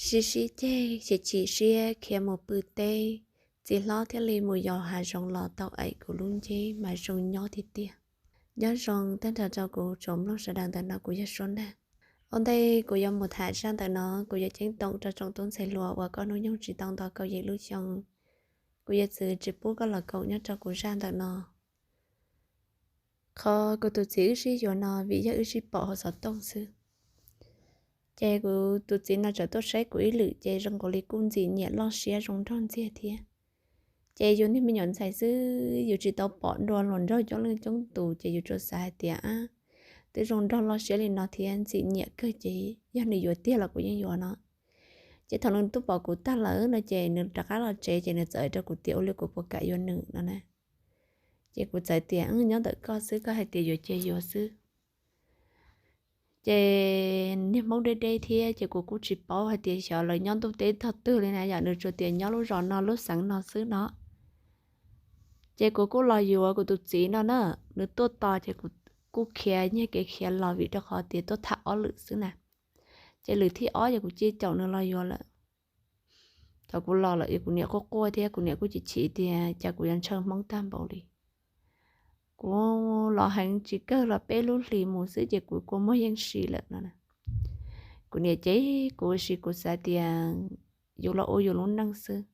sib sib ceg ces chim siab khiav mus pw teb. Txiv hlob thiaj li mus yos hav zoov los tau aim kuv lub nceb mas zoo nyob tiag tiag. Nyob zoo tag nrho rau kuv tsoom mloog sawv daws, ntawm no kuv yog Suab Nag. Ua ntej kuv yuav mus tham zaj ntawm no, kuv yuav ceeb toom rau tsoom tub ntxhais hluas uas koj hnub nyoog tsis tau nto kaum yim lub xyoo, kuv yuav txwv tsis pub koj los koom nyob rau kuv zaj ntawm no. Qhov kuv tus txiv wb sib yuav no vim yog wb sib pom hauv xov tooj xwb. Ces kuv tus txiv no txawm tuaj saib kuv ib lwm ces zoo nkaus li kuj ntxim nyiam loj siab zoo nraug ntxiag thiab. Ces yus niag me nyuam ntxhais xwb, yus tsis tau pom dua hluas nraug coob leej coob tus ces yus tsuas xav hais tias twb zoo nraug loj siab li no thiab ntxim nyiam kawg ces yog nws yuav tiag los kuv yeej yuav no. Ces thaum nws tuaj pom kuv tag lawm no ces nws rov qab los tsev ces nws txawm hais rau kuv tias ua li kuv puas kam yuav nws no na. Ces kuv txawm tias nyob ntawm koj xwb, koj hais tias yuav ces yuav xwb. Ces niag Hmoob deb deb thiab ces kuv kuj tsis paub hais tias xyov lawv nyob ntuj teb tog twg li na, yam nws tsuas tias nyob lub zos no lub xeev no xwb no. Ces kuv kuj los yuav kuv tus txiv no na, nws tuaj tos ces kuv kuj khiav nyiag kev khiav los vim rau qhov tias tuaj tham ob lwm xwb na. Ces lwm thib ob ces kuv cia caum nws los yuav lawm. Thaum kuv los lawm es kuv niam quaj quaj thiab kuv niam kuj chim chim tias cas kuv yuav ntshaw Hmoob tag npaum li. Kuv los heev tsis kawg los peb lub hlis mus xwb ces kuv kua muag yeej si lawm no. Kuv niam cem kuv ua si, kuv xav tias yus los ua yus lub neej xwb,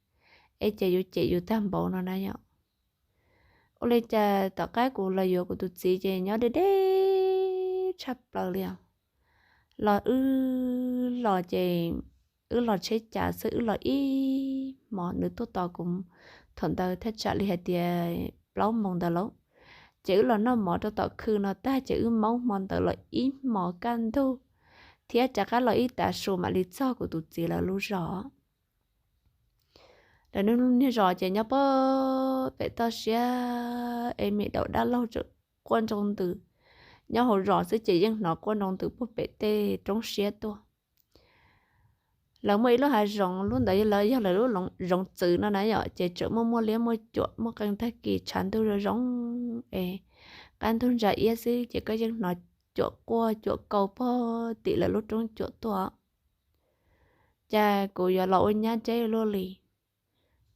es ces yus cem yus tag npaum no na yom. Ua li cas tom qab kuv los yuav kuv tus txiv ces nyob deb deb tshaj plaws li os. Los wb los ces wb los tsheb cas xwb, wb los ib hmos, nws tuaj tos kuv thaum ntawd thaj tsam li hais tias plaub moos ntawd lauj. Ces wb los noj mov rau tom khw no tag ces wb maub hmo ntawd los ib hmos kaj ntug thiab rov qab los ib tav su mam li txog kuv tus txiv lawv lub zos. Lawv lub niag zos ces nyob pem toj siab es me daum dab laug tseem quaj nroo ntws. Nyob hauv zos xwb ces yeej hnov quaj nroo ntws puag pem tej roob siab tuaj. Lawv muaj ib lub hav zoov, lub ntawd yog lawv, yog lawv lub zoov txwv no na yom, ces tseem muaj, muaj liab muaj cuam, muaj qee tag kis tshav ntuj zoo zoo es qab ntug ntsa iab xwb ces koj yeej hnov cuam quaj cuam kaus puag tim lawv lub roob cuam tuaj. Cas kuv yuav los ua nyab deb luaj li,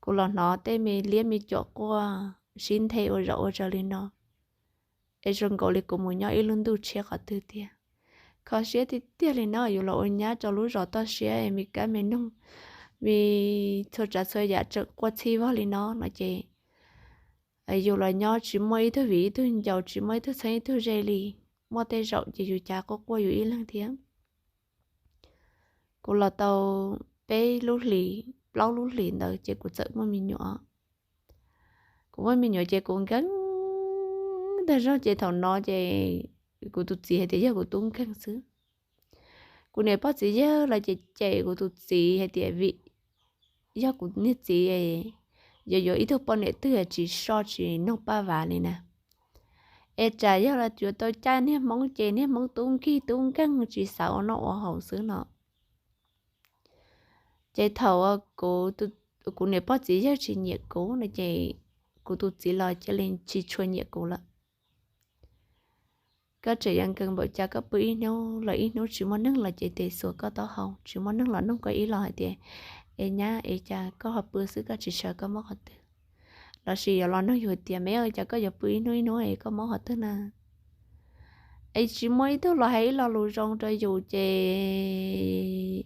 kuv los hnov tej me liab me cuam quaj sib nthe ua zom ua zaws li no, es zoo nkaus li kuv mus nyob ib lub ntuj tshiab qhov twg tiag. Kho siab tiag tiag li no, yus los ua nyab rau lub zos toj siab me kab me noog, me txhua tsav txhua yam tseem quaj txhij vog li no no ces yus los nyob tsis muaj ib tug vim ib tug ncaus, tsis muaj ib tug txheeb ib tug ze li. Muaj tej zaum ces yus cas quaj quaj yus ib leeg thiab. Kuv los tau peb lub hlis, plaub lub hlis ntawd ces kuv txawm muaj me nyuam. Kuv muaj me nyuam ces kuv nkeeg tag zog ces thaum no ces kuv tus txiv hais tias yog kuv tub nkeeg xwb. Kuv niam pog txiv yawg lawv ces cem kuv tus txiv hais tias vim yog kuv niag txiv yuav yuav ib tug poj niam twg tsis soj tsis noog paj vav li na. Es tsam yog los yuav tau caij niag Hmoob ces niag Hmoob tub nkig tub nkeeg tsis xav ua noj ua haus xwb no. Ces thaum kuv niam pog txiv yawg tsis nyiam kuv no ces kuv tus txiv los cia li tsis tshua nyiam kuv lawm. Koj tseem yuav nkees npaum cas, koj pw ib hnub los ib hnub tsis muaj neeg los ces tes xuas koj taub hau, tsis muaj neeg los nug koj ib los hais tias es nyab es cas koj ho pw xwb koj tsis sawv koj mob qhov twg, lossis yuav los nug yus tias me cas koj yuav pw ib hnub ib hnub es koj mob qhov twg na. Es tsis muaj ib tug los hais ib lo lus zoo rau yus ces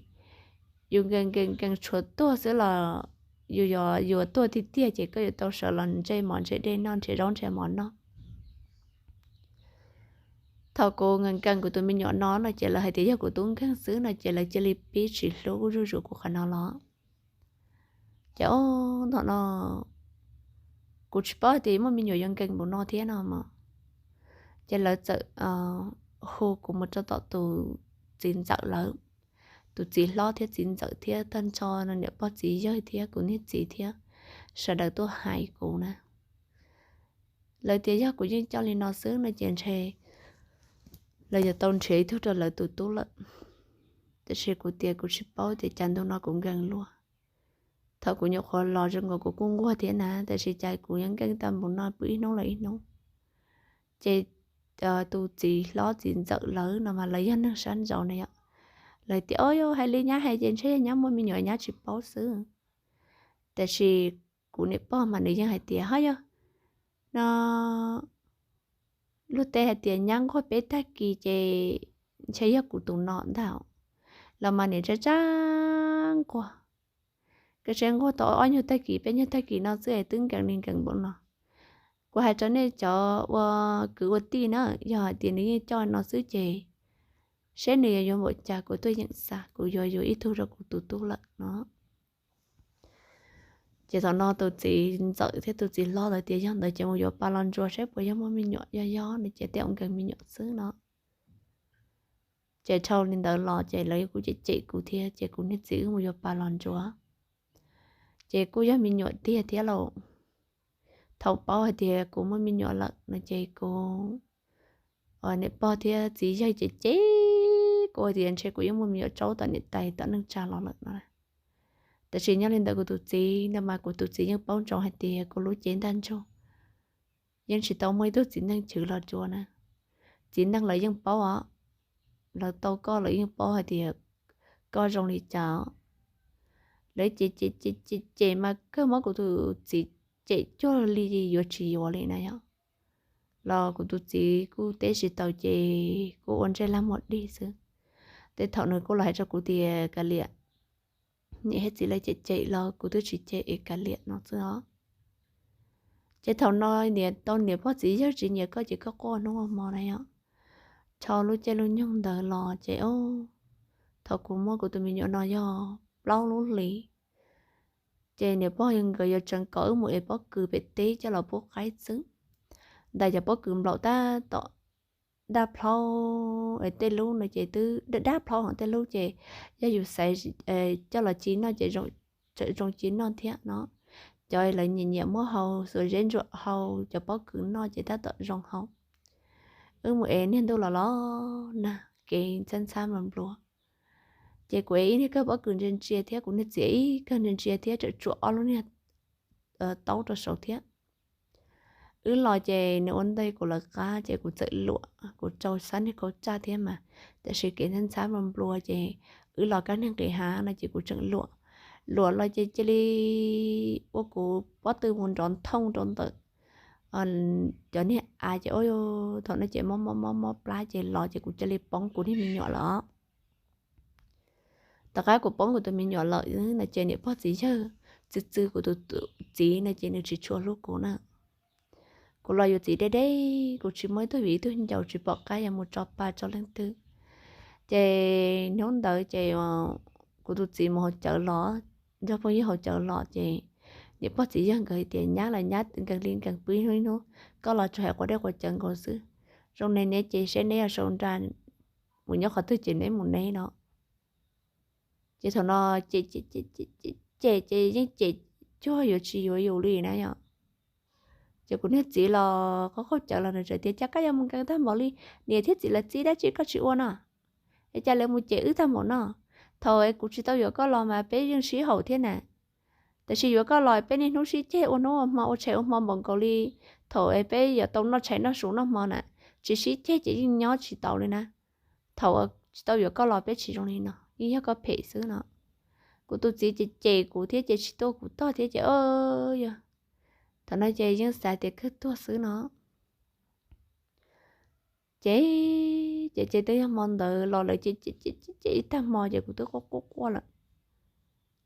yus nkees nkees nkees tshuav tuag xwb los yus yuav, yuav tuag tiag tiag ces koj yuav tau sawv los ntsej mov ntsej dej noj, nrhiav zaub nrhiav mov noj. Thaum kuv nkees nkees kuv tus me nyuam no no ces lawv hais tias yog kuv tub nkeeg xwb no ces lawv cia li pib tsis hlub zuj zus kuv qhov no los. Ces o, thaum no kuv tsis paub hais tias muaj me nyuam yuav nkees npaum no thiab no mas. Ces lawv txawm hu kuv mus rau tom tus txiv ntxawm lawv, tus txiv hlob thiab txiv ntxawm thiab tag nrho niam pog txiv yawg thiab kuv niag txiv thiab sawv daws tuaj hais kuv na. Lawv tias yog kuv yeej coj li no xwb no ces ntshe lawv yuav tau nrhiav ib tug rau lawv tus tub lawm. Tiam sis kuv tias kuv tsis paub tias cas ntu no kuv nkees luaj. Thaum kuv nyuam qhuav los zoo nkaus kuv kuj nquag thiab na, tiam sis cas kuv yeej nkees tau npaum no pw ib hnub los ib hnub. Ces tus txiv hlob txiv ntxawm lawv no mas lawv yog neeg sab nraud na yom, Lawv tias, o, yog hais li nyab hais ces ntshe yog nyab muaj me nyuam nyab tsis paub xwb. Tab sis kuv niam pog mas nws yeej hais tias, ho yog no luag tej hais tias nyab nquag peb tag kis ces ntshe yog kuv tus no ntag. Los mas niam tsab tsab nquag, koj tsab nquag tau ob nyuag tag kis peb nyuag tag kis no xwb es twb nkees li nkees npaum no. Kuv hais rau nej cov ua kwv ua tij na, yog hais tias nws yeej coj no xwb ces seb nws yuav yuav npaum cas, kuv tuaj yeem xav kuv yuav yuav ib tug rau kuv tus tub lawm no. Ces thaum no tus txiv ntxawm thiab tus txiv hlob lawv tias yog ntawd ces mus yuav pas los ntsuas saib puas yog muaj me nyuam, yog yog no ces tej zaum nkees me nyuam xwb no. Ces dhau li ntawd los ces lawv kuj cem cem kuv thiab ces kuv niag txiv wb mus yuav pas los ntsuas. Ces kuj yog me nyuam tiag thiab lauj. Thaum paub hais tias kuv muaj me nyuam lawm no ces kuv niam pog thiab txiv yawg cem cem kuv tias ntshe kuv yeej muaj me nyuam tsaub tom niam tais tom neej tsa los lawm no. Tab sis nyob li ntawd kuv tus txiv ntawd mas kuv tus txiv yeej paub ntsoov hais tias kuv lub cev ntaj ntsug yeej tsis tau muaj ib tug txiv neej chwv los ntsuas na. Txiv neej lawv yeej paub os, lawv tau koj lawv yeej paub hais tias koj zoo li cas. Lawv cem cem cem cem mas kawg muab kuv tus txiv cem cuag li yuav tsis yuav li na yom. Los kuv tus txiv kuj teb tsis tau ces kuj ua ntsej lag muag dig xwb. Tej thaum nws kuj los hais rau kuv tias kav liam, niam thiab txiv lawv cem cem los kuv twb tsis cem es kav liam no xwb os. Ces thaum no niam tau niam pog txiv yawg tsis nyiam koj ces koj quaj hnub ua hmo na yom. Dhau lub caij lub nyoog ntawd los ces thaum kuv muaj kuv tus me nyuam no yog plaub lub hlis, ces niam pog nkawd yuav tseev kom wb mus ev pob kws pem teb coj los pub qaib xwb. Ntawm cov pob kws nplaum tab tom daj plhaub es tej lub no ces twb daj plhaub hos tej lub ces yog yus xaiv coj los ci noj ces tseem zoo ci noj thiab no. Cov lawv nyiam nyiam muab hau xuas zeb ntsuam hau cov pob kws noj ces tab tom zoo hau. Wb mus ev niag ntuj los los nag kev ntxhab ntxhab nplua nplua. Ces kuv ev ib niag kawg pob kws ntsia ntsia thiab kuv niag txiv ib kawg ntsia ntsia thiab tseem tsuam ob lub niag taub rau saud thiab. Wb los ces nws ua ntej kuv lawv qab ces kuv txawm luam, kuv rau xab niag kaub tsaj thiab mas, tab sis kev ntxhab ntxhab nplua nplua ces wb los kab niag nqis hav no ces kuv tseem luam. Luam los ces cia li ua kuv pob tw mus nrov nthooj rau ntawm cov niag av ces ua thaum no ces mob mob mob mob plab ces los ces kuv cia li poob kuv niag me nyuam lawm. Tom qab kuv poob kuv tus me nyuam lawm no ces niam pog txiv yawg txwv txwv kuv tus txiv no ces nws tsis tshua hlub kuv na. Kuv los yuav txiv deb deb, kuv tsis muaj ib tug viv ib tug ncaus, tsis pom qab yuav mus tso pa tso leej twg. Ces hnub ntawd ces kuv tus txiv mus haus cawv los, nrog phooj ywg haus cawv los ces niam pog txiv yawg nkawd tias nyab los nyab nkees li nkees pw ib hnub ib hnub, koj los tsuas hais quav dej quav cawv nkaus xwb. Zoo ne neb ces seb neb yuav sau nra mus nyob qhov twg ces neb mus neb no. Ces thaum no ces ces yeej ces cuag yuav tsis yuav yus li na yom. Ces kuv niag txiv los qaug qaug cawv los nws txawm tias cas koj yuav mus nkees tag npaum li, niam thiab txiv lawv txib dab tsi koj tsis ua no, es cas lawv mus cem wb tag npaum no. Thaum es kuv tsis tau yuav koj los mas peb yeej sib haum thiab na. Tab sis yuav koj los peb niaj hnub sib ceg ua hnub ua hmo ua tshais ua hmo npaum nkaus li thaum es peb yuav tau noj tshais noj su noj hmo na, tsis sib ceg ces yeej nyob tsis tau li na. Thaum tsis tau yuav koj los peb tsis zoo li no, yeej yog koj phem xwb no. Kuv tus txiv ces cem kuv thiab ces tsis tuaj kuv tog thiab ces yog, thaum no ces yeej xav tias kawg tuag xwb no. Ces ces ces twb yog hmo ntawd los lawv ces ces ces ib tag hmo ces kuv twb quaj quaj quaj lawm.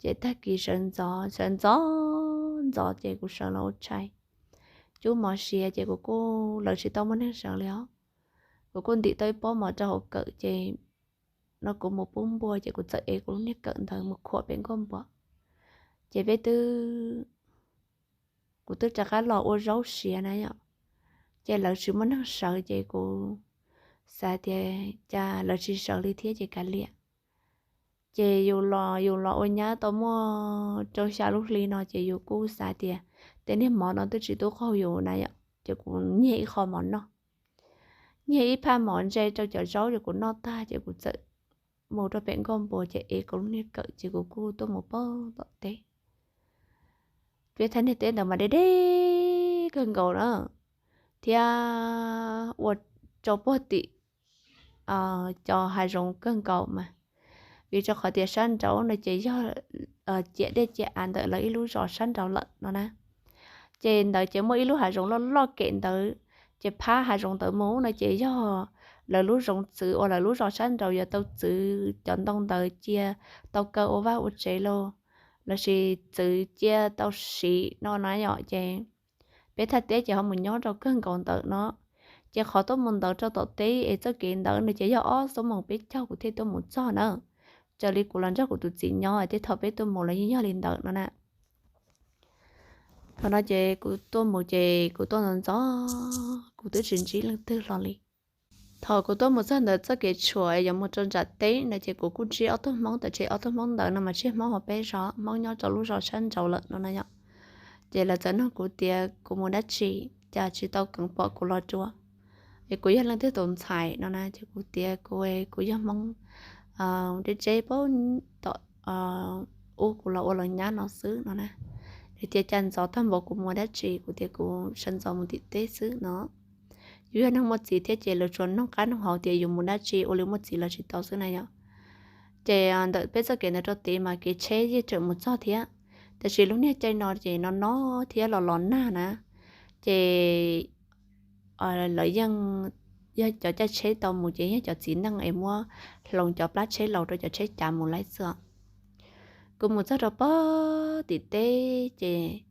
Ces tag kis sawv ntxov sawv ntxov ntxov ces kuv sawv los ua tshais, cub mov siav ces kuv kuj, lawv tsis tau muaj neeg sawv li os. Kuv kuj ntim tau ib pob mov rau hauv kawm ces no kuv mus pub npua ces kuv txawm ev kuv lub niag kawm ntawd mus khuam pem nkuaj npua. Ces peb twb, kuv twb rov qab los ua zaub siav na yom. Ces lawv tsis muaj neeg sawv ces kuv xav tias cas lawv tsis sawv li thiab ces kav liam. Ces yus los yus los ua nyab tau muaj rau xya lub hli no ces yus kuj xav tias tej niag mov no twb tsis tub qaug yus na yom, ces kuv nyiag ib qho mov noj, nyiag ib phaj mov ntse rau cov zaub ces kuv noj tag ces kuv txawm mus rau pem nkuaj npua ces ev kuv lub niag kawm ces kuv kuj tuaj mus pog tom teb. Peb thaj niag teb ntawd mas deb deb kawg nkaus na, thiab ua rau puag tim cov hav zoov kawg nkaus mas. vim rau qhov tias sab nraud no ces yog ciam dej ciam av ntawm lawv ib lub zos sab nraud lawm no na. Ces ntawd ces muaj ib lub hav zoov loj loj kem ntawd, ces phab hav zoov ntawd mus no ces yog lawv lub zoov txwv uas lawv lub zos sab nraud yuav tau txwv cov ntoo ntawd cia tau kaw ua vaj ua tsev los, lossis txwv cia tau siv no na yom. Ces peb thaj teb ces ho mus nyob rau kawg nkaus ntawd no. Ces qhov tuaj mus ntawd rau tom teb es txoj kev ntawd no ces yog ob xuab moos peb caug kuv thiaj tuaj mus txog na. Raws li kuv los nrog kuv tus txiv nyob tej thaum peb tuaj mus los yeej yog li ntawd no na. Thaum no ces kuv tuaj mus ces kuv tuaj ntxov ntxov, kuv twb tsis ntsib leej twg hlo li. Thaum kuv tuaj mus txog ntawd txoj kev tshuam yuav mus rau nram teb no ces kuv kuj ntsib ob tug Hmoob, tab sis ob tug Hmoob ntawd no mas tsis yog Hmoob hauv peb zos, Hmoob nyob rau lub zos sab nraud lawm no na yom. Ces lawv txawm nug kuv tias kuv mus dab tsi, cas tsis tau keev pom kuv los dua, es kuv yog leej twg tus ntxhais no na. Ces kuv tias kuv, kuv yog Hmoob deb tseb pab tom ub kuv los ua los nyab no xwb no na. Nws tias cas ntxov tag npaum kuv mus dab tsi, kuv tias kuv sawv ntxov mus tim teb xwb no. Yus yog neeg muaj txiv thiab ces lawv tsuas nug qab nug hauv tias yus mus dab tsi, ua li muaj txiv los tsis tau xwb na yom. Ces ntawm peb txoj kev ntawd rau tid mas kev tsheb yeej tseem mus txog thiab, tab sis lub niag caij no ces no no thiab los los nag na, ces lawv yeej yog cov caij tsheb tau mus ces yog cov txiv neej es muab hloov cov plab tsheb laus rau cov tsheb cav mus laij xwb. Kuv mus txog rau pog tim teb ces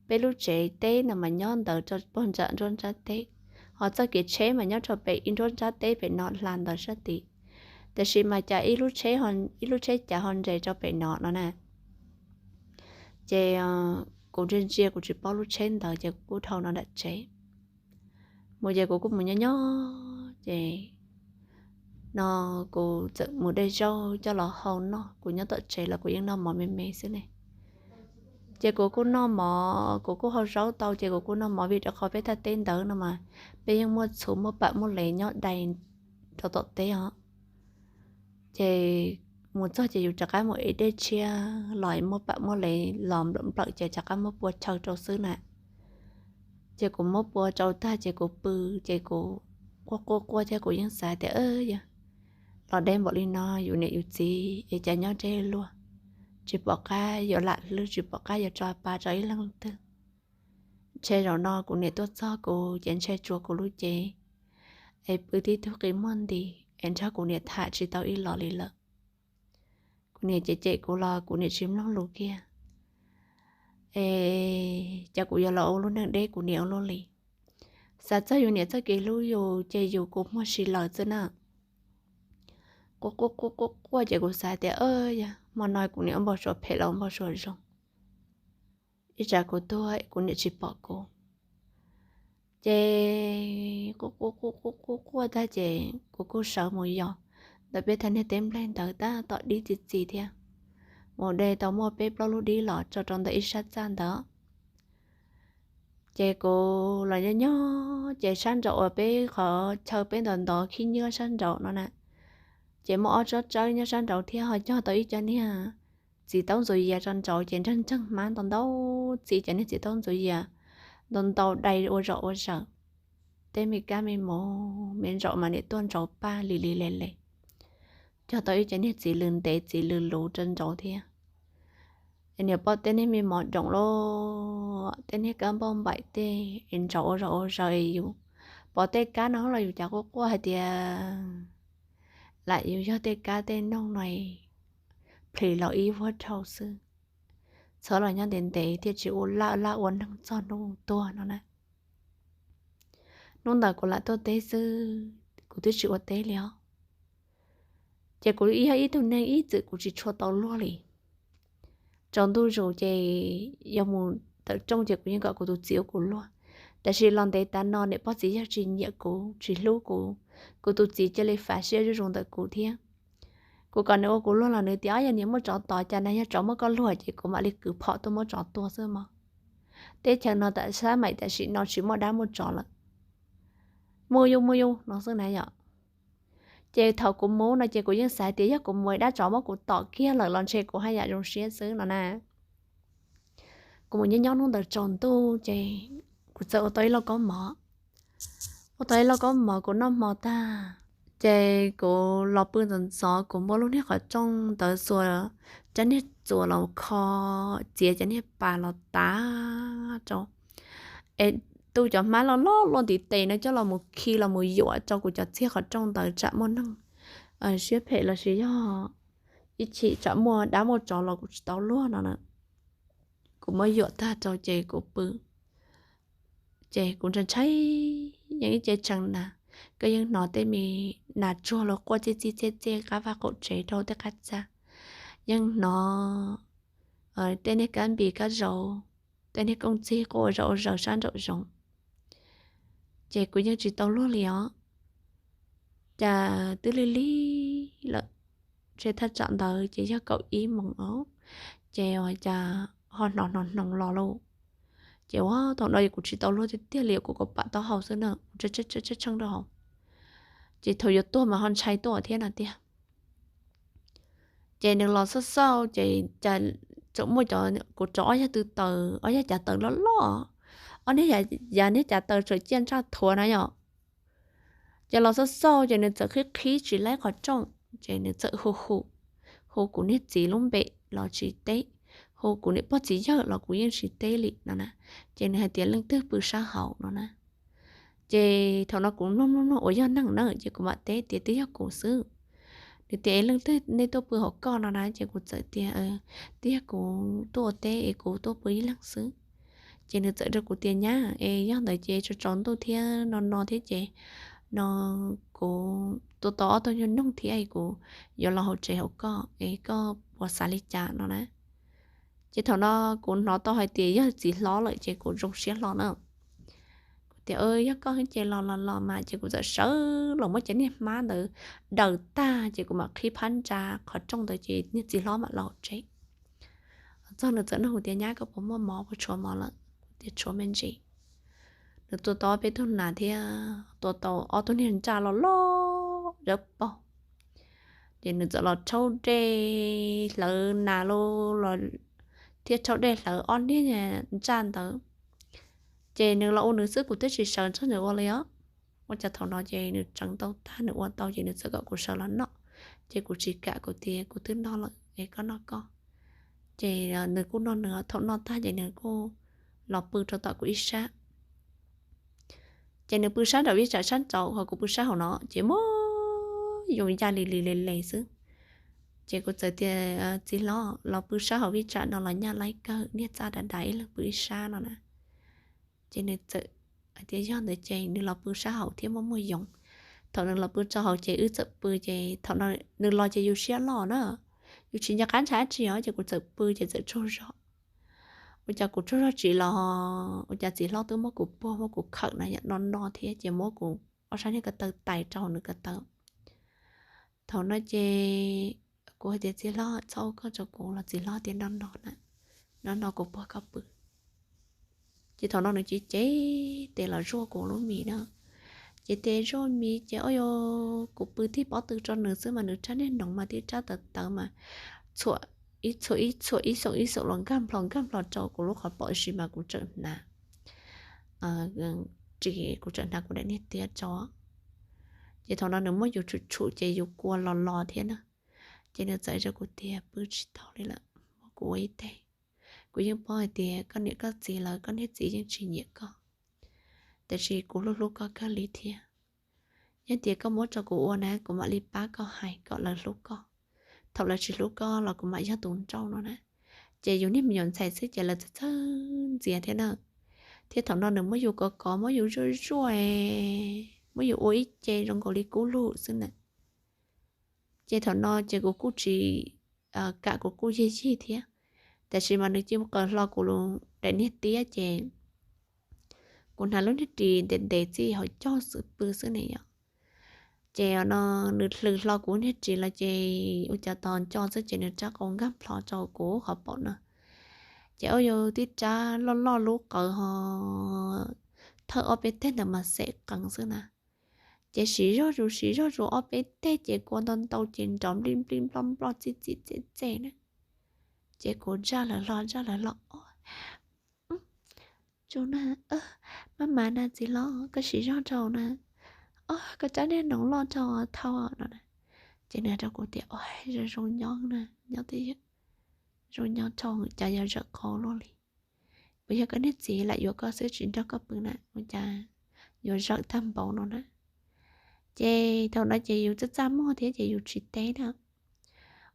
peb lub tsev teb no mas nyob ntawd rau pog nram nruab nrab teb, ho txoj kev tsheb mas nyob rau pem ib nruab nrab teb pem no hla ntawd sab tid. Tab sis mas cas ib lub tsheb, ib lub tsheb cav ho nres rau pem no no na. Ces kuv ntsia ntsia kuv tsis paub lub tsheb ntawd ces kuv kuj dhau no nram tsev mus ces kuv kuj mus nyob nyob ces no kuv txawm mus de zaub coj los hau noj, kuv nyob tom tsev los kuv yeej noj mov me me xwb ne. Ces kuv kuj noj mov, kuv kuj hau zaub tau ces kuv kuj noj mov vim rau qhov peb thaj teb ntawd no mas peb yeej muaj txhuv muaj pam muaj lev nyob dai rau tom teb os. Ces mus txog ces yus rov qab mus ev dej tshiab los muaj pam muaj lev los nplawm nplawm ces rov qab muab pua chaw rau xwb na. Ces kuv muab pua rau tag ces kuv pw, ces kuv quaj quaj quaj thiab kuv yeej xav tias yog los deb npaum li no yus niam yus txiv es cas nyob deb luaj, tsis pom qab yuav lam hlwb tsis pom qab yuav tso pa rau ib leeg twg. Ntshe zaum no kuv niam tuaj txog kuv ces ntshe tsuas kuv lub cev es pw tib tug qi muag nti es nrog kuv niam tham tsis tau ib los li lawm. Kuv niam cem cem kuv los kuv niam tsis mloog lus kiag. Es cas kuv yuav los ua lub neej deb kuv niam ua luaj li. Xav txog yus niam txoj kev hlub yus ces yus kua muag si lawm xwb na. Quaj quaj quaj quaj quaj ces kuv xav tias yog hmo no kuv niam ua npau suav phem los ua npau suav zoo, ib tsam kuv tuag kuv niam tsis pom kuv. Ces quaj quaj quaj quaj quaj quaj tag ces kuv kuj sawv mus yos ntawm peb thaj niag teb nplej ntawd tab tom dib txi txiv thiab, mus de tau muaj peb plaub lub dib los tso rau ntawm ib sab txaj ntawd. Ces kuv los nyob nyob ces sab nraum uas peb qhov chaw peb ntov ntov khib nyiab sab nraum no na, ces muaj ob tsob tsawb nyob sab nraud thiab ho cog tau ib co niag txiv taub ntxuav yias rau nraud ces nrog ntseeg hmab ntau ntau txiv, cov niag txiv taub ntxuav yias ntau ntau dai ua zom ua zaws. Tej me kab me mus me ntsaum mas niam tuaj ntsauv paj li li le le, cog tau ib co niag txiv lws ntev txiv lws luv rau nraud thiab. Niam pom tej niag me mov doom loj, tej niag kab npauj npaim tej es ntsauv ua zom ua zaws es yus pom tej kab no los yus cas quaj quaj hais tias lam yus yog tej kab tej noog no plhis los ib vuag dhau xwb, txhob los nyob ntev ntev thiaj tsis ua laj laj ua neeg txog hnub tuag no na. Hnub ntawd kuv lam tuaj teb xwb, kuv twb tsis ua teb li os. Ces kuv yog ib tug neeg ib txwm kuv tsis tshua tau luag li. Tsaus ntuj zus ces yog mus tawm rooj ces kuv yeej kom kuv tus txiv ua kuv luag. Tab sis los ntev tas no niam pog txiv yawg tsis nyiam kuv tsis hlub kuv, kuv tus txiv cia li fav siab zuj zus ntawm kuv thiab. Kuv kom nws ua kuv luag los nws tias yog niam muaj tsov tod cas na, yog tsov muab koj luag ces kuv mam li kwv phom tuaj muab tsov tua xwb mog. Teb chaws no tam sab maim tam sim no tsis muaj dab muaj tsov lawm. Mus yus mus yus no xwb na yom. Ces thaum kuv mus no ces kuv yeej xav tias yog kuv mus dab tsov muab kuv tom kiag lawm los ntshe kuv haj yam zoo siab xwb no na. Kuv mus nyob nyob hnub ntawd tsaus ntuj ces kuv txawm ua tau ib lauj kaub mov. Ua tau ib lauj kaub mov kuv noj hmo tag, Ces kuv los pw ntxov ntxov, kuv muab lub niag qhov rooj ntawd xuas, cov niag txuas los kho, txiav cov niag pas los tav rau, es tu cov hmab loj loj luaj ntiv tes no coj los mus khi los mus yuam rau kuv cov txiag qhov rooj ntawd tsam muaj neeg siab phem lossis yog ib chim tsam muaj dab muaj tsov los kuv tsis tau luag no na. Kuv muab yuam tag rau ces kuv pw. Ces kuv ntshai ntshai, yeej ib ce tshee na, koj yeej hnov tej me nas tsuag los quaj txij txij txej txej qab vaj qaum tsev rau tej qab txaj, yeej hnov tej niag kab npis kab zauv, tej niag kooj txig quaj ua zaum ua zaws sab nraum zoov. Ces kuv yeej tsis tau luag li os. Cas twb lig lig lawm, ntshe thaj tsam ntawd ces yog kaum ib moos os, ces cas ho hnov hnov hnoos los lauj. Ces ua thaum no kuv tsis tau luag tiag tiag li, kuv kuv pam taub hau xwb na, kuv tshee rau hauv. Ces thaum yuav tuag mas ho ntshai tuaj thiab no tiag. Ces nws los xauj xauj ces cas tseem muaj cov, kuv rau ob yag tw taws, ob yag cav taws loj loj, ob niag yav niag cav taws tseem ciaj ntsaj thuav na yom. Ces los xauj xauj ces nws txawm qhib qhib tsis laib qhov rooj, ces nws txawm hu hu, hu kuv niag txiv lub npe los tsis teb, hu kuv niam pog txiv yawg los kuv yeej tsis teb li no na. Ces nws hais tias leej twg pw sab hauv no na. Ces thaum no kuv mloog mloog mloog uas yog neeg na ces kuv mam teb tias twb yog kuv xwb. Nws tias es leej twg nej tuaj pw hauv koj no na, ces kuv txawm tias twb yog kuv tuaj ua teb es kuv tuaj pw ib leeg xwb. Ces nws txawm rau kuv tias nyab es yog ntawd ces tsaus tsaus ntuj thiab no no thiab ces no kuv tua tau ob tug nyuag noog thiab es kuv yuav los hauv tsev hauv koj es koj puas xav li cas no na. Ces thaum no kuv hnov tau hais tias yog txiv hlob lawm ces kuv zoo siab hlo na. Kuv tias yog koj ces los los los mas, ces kuv txawm sawv los muab cov niag hmab ntawd daws tag ces kuv mam qhib phab ntsa qhov rooj ntawd ces niag txiv hlob mam los tsev. Txog nws txawm nug kuv tias nyab koj puas muaj mov puas tshuav mov lawm, kuv tias tshuav me ntsis. Nws tua tau ob peb tug nas thiab tua tau ob tug niag ntsaj loj loj dawb paug. Ces nws txawm los rhaub dej hlawv nas los thiab rhaub dej hlawv ob niag ntsaj ntawd. Ces nws los ua nws xwb, kuv twb tsis sawv nrog nws ua li os. Ua cas thaum no ces nws tseev tau tag, nws ua tau ces nws txawm kom kuv sawv los noj. Ces kuv tsis kam, kuv tias kuv twb noj lawm es koj noj koj. Ces nws kuj noj nws, thaum noj tag ces nws kuj los pw rau tom kuv ib sab. Ces nws pw sab nraum vij tsam sab nraud, ho kuv pw sab hauv no ces muab yoo yaj li li le le xwb. Ces kuv txawm tias txiv hlob, los pw sab hauv vij tsam no los nyaj laib kawg, niag txaj dav dav ib leeg pw ib sab no na. Ces nws txawm hais tias yog ntawd ces nws los pw sab hauv thiab muaj muaj yoov. Thaum nws los pw rau hauv ces wb txawm pw, ces thaum no nws los ces yus siab loj na, yus tsis nco qab ntshai dab tsi os, ces kuv txawm pw ces txawm tsaug zog. Ua cas kuv tsaug zog tsis los, ua cas txiv hlob twb muab kuv puag muab kuv khawm na yom, no no thiab ces muab kuv ob sab niag ko taw tais rau hauv nws ko taw. Thaum no ces kuv hais tias txiv hlob txhob ua koj rau kuv los, txiv hlob tias no no na, no no kuv puag koj pw. Ces thaum no nws cev cev tes los zuaj kuv lub mis na. Ces tes zuaj mis ces ua kuv pw tig pob tw rau nws xwb mas nws rab niag noov mas tib rab tawv tawv mas txhuam ib txhuam ib txhuam ib xoom ib xoom los nkag nplho nkag nplho rau kuv lub qhov paum sis mas kuv tseem hnav ris, kuv tseem hnav kuv daim niag tiab rau. Ces thaum no nws muab yus tshum tshum ces yus kua los los thiab na. Ces nws txawm rau kuv tias pw tsis tau li lawm, muab kuv ua ib teg. Kuv yeej paub hais tias koj niam koj txiv lawv, koj niag txiv yeej tsis nyiam koj, tiam sis kuv hlub hlub koj kawg li thiab. Yog tias koj muab rau kuv ua na, kuv mam li pab koj hais kom lawv hlub koj. Thaum lawv tsis hlub koj los kuv mam yog tus nrauj no na. Ces yus niag me nyuam ntxhais xwb ces lawv txawj txawj ntxias thiab na. Thiab thaum no nws muab yus kov kov, muab yus zuaj zuaj, muab yus ua ib ce zoo nkaus li kub lug xwb na. Ces thaum no ces kuv kuj tsis kam, kuv kuj yig yig thiab, tiam sis mas nws cia li qaws hlo kuv daim niag tiab ces kuv hnav lub niag ris ntev ntev txij hauv caug xwb pw xwb ne yom. Ces no nws hlwm hlo kuv niag ris los ces ua cas tos nco xwb ces nws rab qau nkag nplho rau kuv qhov paum no. Ces ua yus tib rab loj loj lub qawv ho thawj ob peb teg ntawd mas xem qees xwb na. Ces siv zog zus siv zog zus ob peb teg ces kua ntau ntau ces nrov nplij nplij nploj nploj txij txij txej txej na. Ces kuv ntsaj lawv hlo ntsaj lawv hlo, tsu na, maj mam na txiv hlob, koj siv zog rau na, Koj rab niag noov loj rau thauj no. Ces nws hais rau kuv tias, zoo zoo nyob na, nyob twj ywm, zoo nyob rau cas yuav zawm qau luaj li. Puas yog koj niag txiv lam yuav koj xwb tsis nrog koj pw na, ua cas yuav zawm tag npaum no na. Ces thaum no ces yus txaj txaj muag thiab ces yus tsis teb na.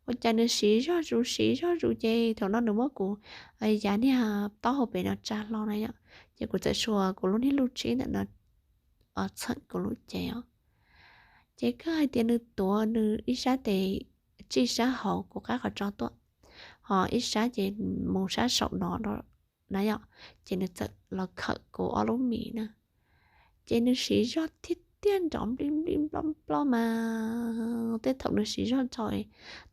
Ua cas nws siv zog zus siv zog zus ces thaum no nws muab kuv yav niag taub hau pem no tsa hlo na yom, ces kuv txawm xuas kuv lub niag lub tshib ntawm no txheem kuv lub cev os. Ces kawg hais tias nws tuav nws ib sab tes tsij sab hauv kuv qab qhov tso tuaj, ho ib sab ces mus sab saum no na yom, ces nws txawm los khawm kuv ob lub mis na. Ces nws siv zog tiag tiag nrov nplij nplij nploj nploj mas, tej thaum nws siv zog tso,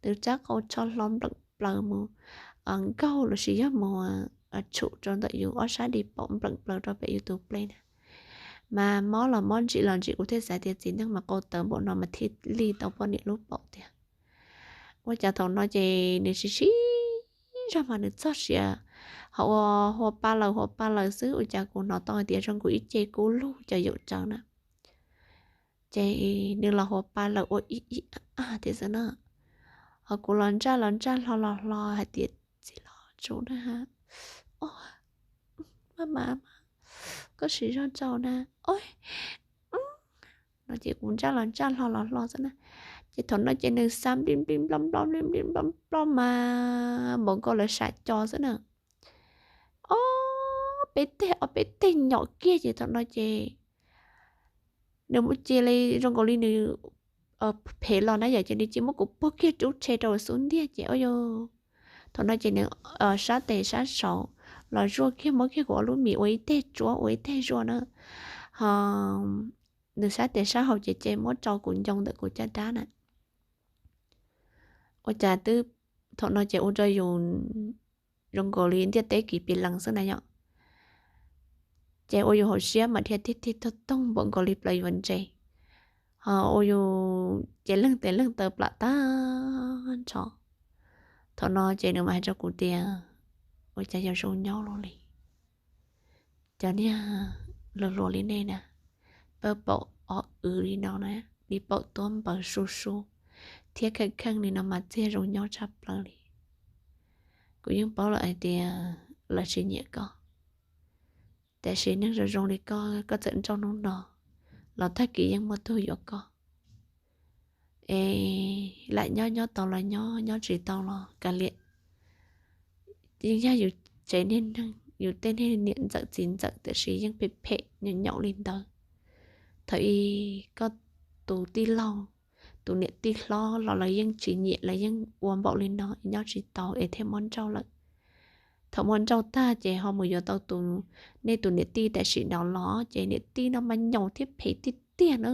nws rab qau tsho hlo npleem plaws mus nkaug los sis yog mus tshum rau ntawm yus ob sab di paum npleem plaws rau pem yus tus pleg na. Mas mob los mob ntsim los ntsim, kuv thiaj xav tias txiv neej mas qau tawv npaum no mas thiaj li tau poj niam lub paum tiag. Ua cas thaum no ces nws siv siv zog mas nws txog siav, ho ua hua pa lawm hua pa lawm xwb, ua cas kuv hnov tau hais tias zoo nkaus ib ce kub lug cov yaum tsawv na. Ces nws los hua pa lawm ua ib ib a a thiab xwb na. Ho kuv los ntsaj los ntsaj hlo los hlo hais tias, txiv los tsuv na, maj mam, koj siv zog tso na. No ces kuv ntsaj los ntsaj hlo los hlo xwb na. Ces thaum no ces nws xa nplij nplij nploj nploj nplij nplij nploj nploj mas npaum nkaus lawv sam co xwb na. Ob peb teg ob peb teg nyom kiag ces thaum no ces nws mus cia li zoo nkaus li nws phem los na yom, ces nws cia muab kuv puag kiag rub rhe rau xub ntiag ces o, thaum no ces nws sab tes sab saud los zuaj kiag muab kiag kuv ob lub mis ua ib teg tsuab ua ib teg zuaj na. Ho nws sab tes sab hauv ces ces muab rau kuv ncoo ntawm kuv caj dab na. Ua cas twb thaum no ces ua rau yus zoo nkaus li ntiaj teb kiv pis lees xwb na yom. Ces ua yus hauv siab mas dhia tig tig toog toog npaum nkaus li plaws yuav ntses, ho ua yus ces leeg tes leeg taw plam tag nrho. Thaum no ces nws mas hais rau kuv tias, ua cas yog zoo nyob luaj li, cov niag luag hluas li nej na, pawg paum ob w li no na, li paum tuab npaws su su thiab kheej kheej li no mas txiag zoo nyob tshaj plaws li. Kuv yeej paub lawm hais tias lawv tsis nyiam koj, tiam sis neeg zoo zoo li koj, koj txawm nrauj hnub no los tag kis yeej muaj tug yuav koj. Es lam nyob nyob tau los nyob, nyob tsis tau los kav liam. Yeej yog yus tsev niag neeg, yus tej niag niam ntxawm txiv ntxawm tiam sis yeej phem phem nyaum nyaum li ntawd. Thaum ub koj tus tij laug, tus niam tij hlob los lawv yeej tsis nyiam, lawv yeej ua npaum li no, nyob tsis tau es thiaj muab nrauj lawm. Thaum muab nrauj tag ces ho mus yuav tau tus, nej tus niam tij tam sim no los ces niam tij no mas nyaum thiab phem tiag tiag na.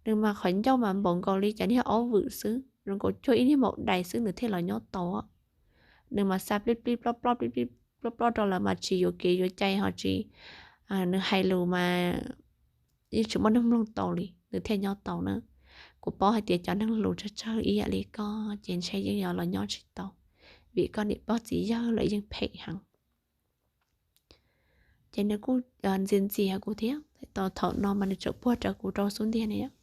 Nws mas qhov ncauj mas npaum nkaus li cov niag aub vwm xwb, zoo nkaus cuag ib niag maum dais xwb nws thiaj los nyob tau. Nws mas xa plij plij ploj ploj plij plij ploj ploj rau lawv mas tsis yuav kev yuav cai ho tsis, nws hais lus mas yeej tsis muaj neeg mloog tau li nws thiaj nyob tau na. Kuv paub hais tias cov neeg lus tsawg tsawg ib yam li koj ces ntshe yeej yuav los nyob tsis tau, vim koj niam pog txiv yawg lawv yeej phem heev. Ces nws kuj ntxias ntxias kuv thiab, thaum no mas nws tseem puag rawv kuv rau xub ntiag ne yom.